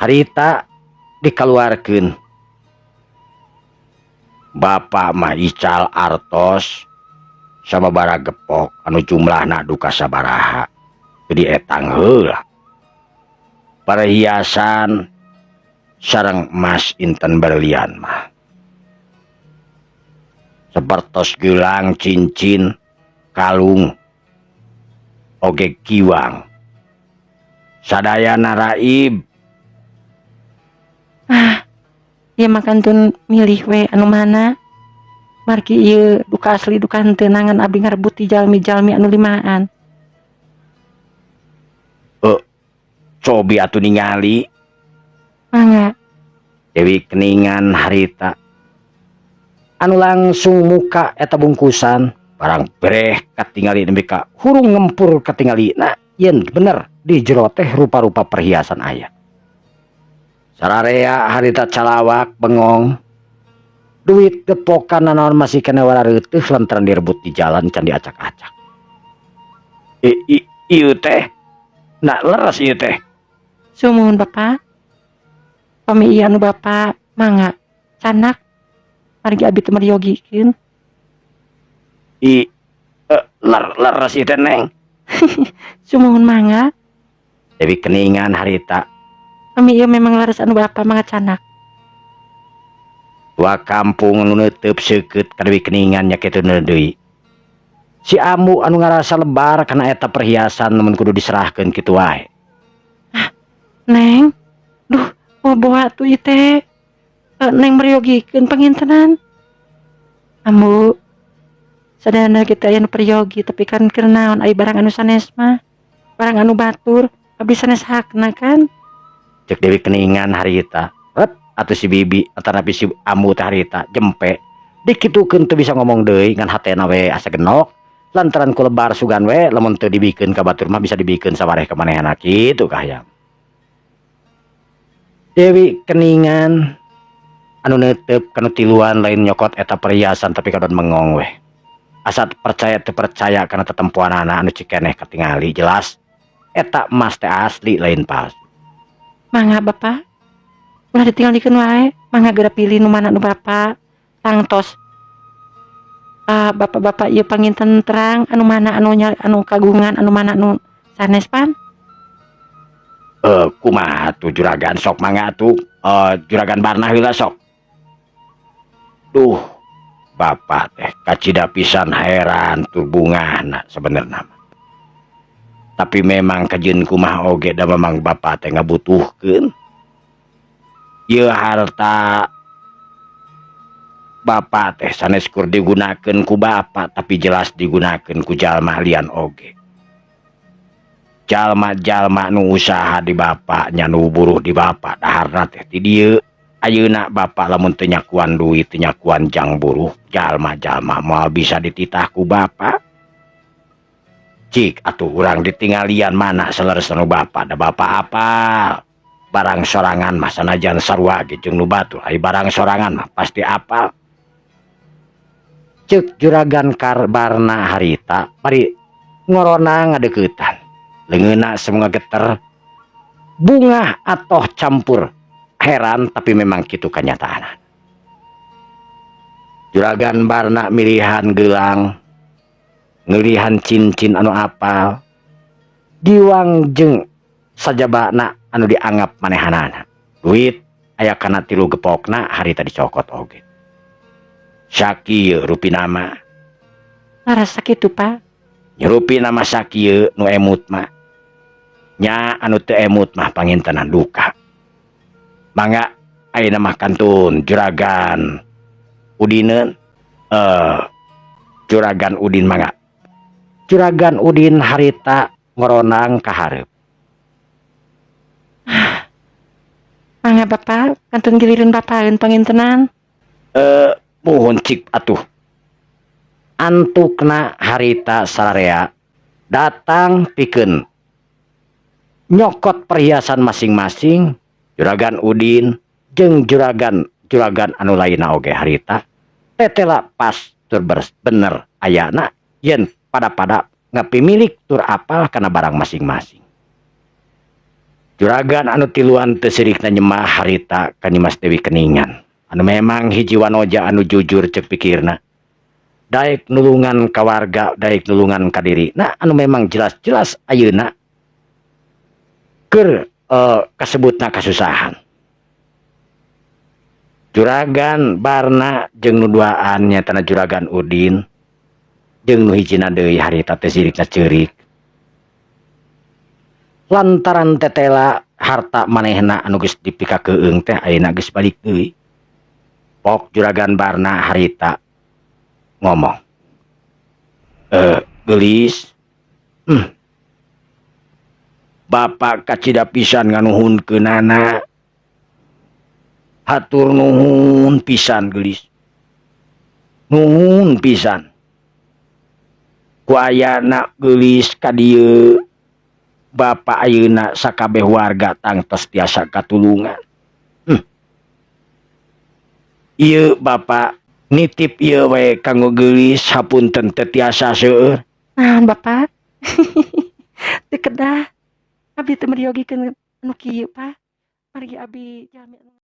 Harita dikaluarkeun. Bapak mah ical artos sababaraha gepok anu jumlahna duka sabaraha. Jadi etang heula. Perhiasan sareng emas inten berlian mah. Sepertos gelang, cincin, kalung, oge kiwang. Sadayana raib. Ah, ieu mah kantun milih we anu mana. Margi ieu duka asli duka henteu ngan abdi ngarebut ti jalmi-jalmi anu limaan. Cobi atuh ningali. Mangga. Dewi Keningan harita anu langsung muka eta bungkusan barang breh katingali nepi ka hurung ngempur katingali. Nah, yen bener di jero teh rupa-rupa perhiasan aya. Sararea harita calawak bengong. Duit gepokan nanaon masih kena warareutuh lantaran direbut di jalan can diacak-acak. Ieu teh nah leres ieu teh. Sumuhun, Bapak. Pami ieu anu Bapak, mangga candak. Margi abdi teu meryogikeun. I leres ieu teh, Neng. Sumuhun, mangga. Dewi Keningan harita. Pami ieu memang leres anu Bapak, mangga candak. Tua kampung anu neuteub seukeut ka Dewi Keningan nya kitu deui. Si Ambu anu ngarasa lebar kana eta perhiasan mun kudu diserahkeun kitu wae. Ah, Neng. Duh, boa tuh ieu teh. Neng meryogikeun pangintenan. Ambu, sadayana kita aya nu peryogi, tapi kan keur naon ari barang anu sanes mah. Barang anu batur, abdi sanes hakna kan. Cek Dewi Keningan harita. Ret atuh si bibi antara si Ambu teh harita jempe. Dikitukeun teu bisa ngomong deui ngan hatena we asa genok. Lantaran ku lebar sugan we lamun teu dibikeun ka batur mah bisa dibikeun sawareh ka manehna kitu kahayang. Dewi Keningan anu neuteub kanu tiluan lain nyokot eta perhiasan tapi kadon mengong weh. Asa percaya teu percaya kana tetempoanana anu cikeneh katingali jelas eta emas teh asli lain palsu. Mangga, Bapak. Ulah ditinggalikeun wae, mangga geura pilih nu mana nu Bapak. Tangtos. Ah, bapak-bapak ieu panginten terang anu mana anu nya, anu kagungan, anu mana anu sanes pan? Kumaha tuh, Juragan? Sok mangga tuh, Juragan Barna heula sok. Duh, bapak teh kacida pisan heran tur bungahna sebenarnya mah. Tapi memang kajeun kumaha oge da memang bapak teh ngabutuhkeun. Ieu harta bapak teh sanes kur digunakeun ku bapak, tapi jelas digunakeun ku jalma lian oge. Jalma-jalma nu usaha di bapak nya, nu buruh di bapak, daharna teh ti dieu. Ayeuna bapak lamun teu nyakuan duit, teu nyakuan jang buruh, jalma-jalma moal bisa dititah ku bapak. Cik atuh urang ditinggalian mana saleresna nu bapak, da bapak apal. Barang sorangan mah sanajan sarua ge jeung nu batur, ari barang sorangan mah pasti apal. Ceuk Juragan Barna harita bari ngorona ngadeuketan. Leungeunna semua geter. Bungah atoh campur heran, tapi memang kitu kenyataan. Juragan Barna milihan gelang, ngelihan cincin anu apal, diwang jeung sajabana anu dianggap manehanana. Duit aya kana 3 gepokna harita dicokot oge. Sakieu rupina mah. Ngarasa kitu, Pak. Rupina mah sakieu nu emut mah. Nya anu teu emut mah pangintenan duka. Mangga ayeuna mah kantun Juragan Udineun, Juragan Udin mangga. Juragan Udin harita ngoronang ka hareup. Mangga Bapak, kantun giliran bapaeun pangintenan. Muhun cik atuh. Antukna harita sararea datang pikeun nyokot perhiasan masing-masing. Juragan Udin jeung juragan anu lainna oge harita tetela pas tur bener ayana yen pada-pada ngapimilik tur apal kana barang masing-masing. Juragan anu tiluan teu sirikna nyemah harita ka Nyimas Dewi Keningan anu memang hiji wanoja anu jujur ceuk pikirna, daek nulungan ka warga, daek nulungan ka diri. Nah, anu memang jelas-jelas ayeuna keur kasebutna kasusahan. Juragan Barna jeung nu duaan nyaetana Juragan Udin jeung nu hijina deui harita teh sirikna ceurik lantaran tetela harta manehna anu geus dipikakeung teh ayeuna geus balik deui. Pok Juragan Barna harita ngomong, geulis, Bapak kacida pisan nganuhunkeunana, hatur nuhun pisan geulis, nuhun pisan ku ayana geulis ka dieu. Bapak ayeuna sakabeh warga tangtos tiasa katulungan. Ieu Bapak nitip ieu we kanggo geulis, hapunten teu tiasa seueur. Naon Bapak? Teu kedah. Abi teu meryogikeun anu kieu, Pak. Margi abi jalmi anu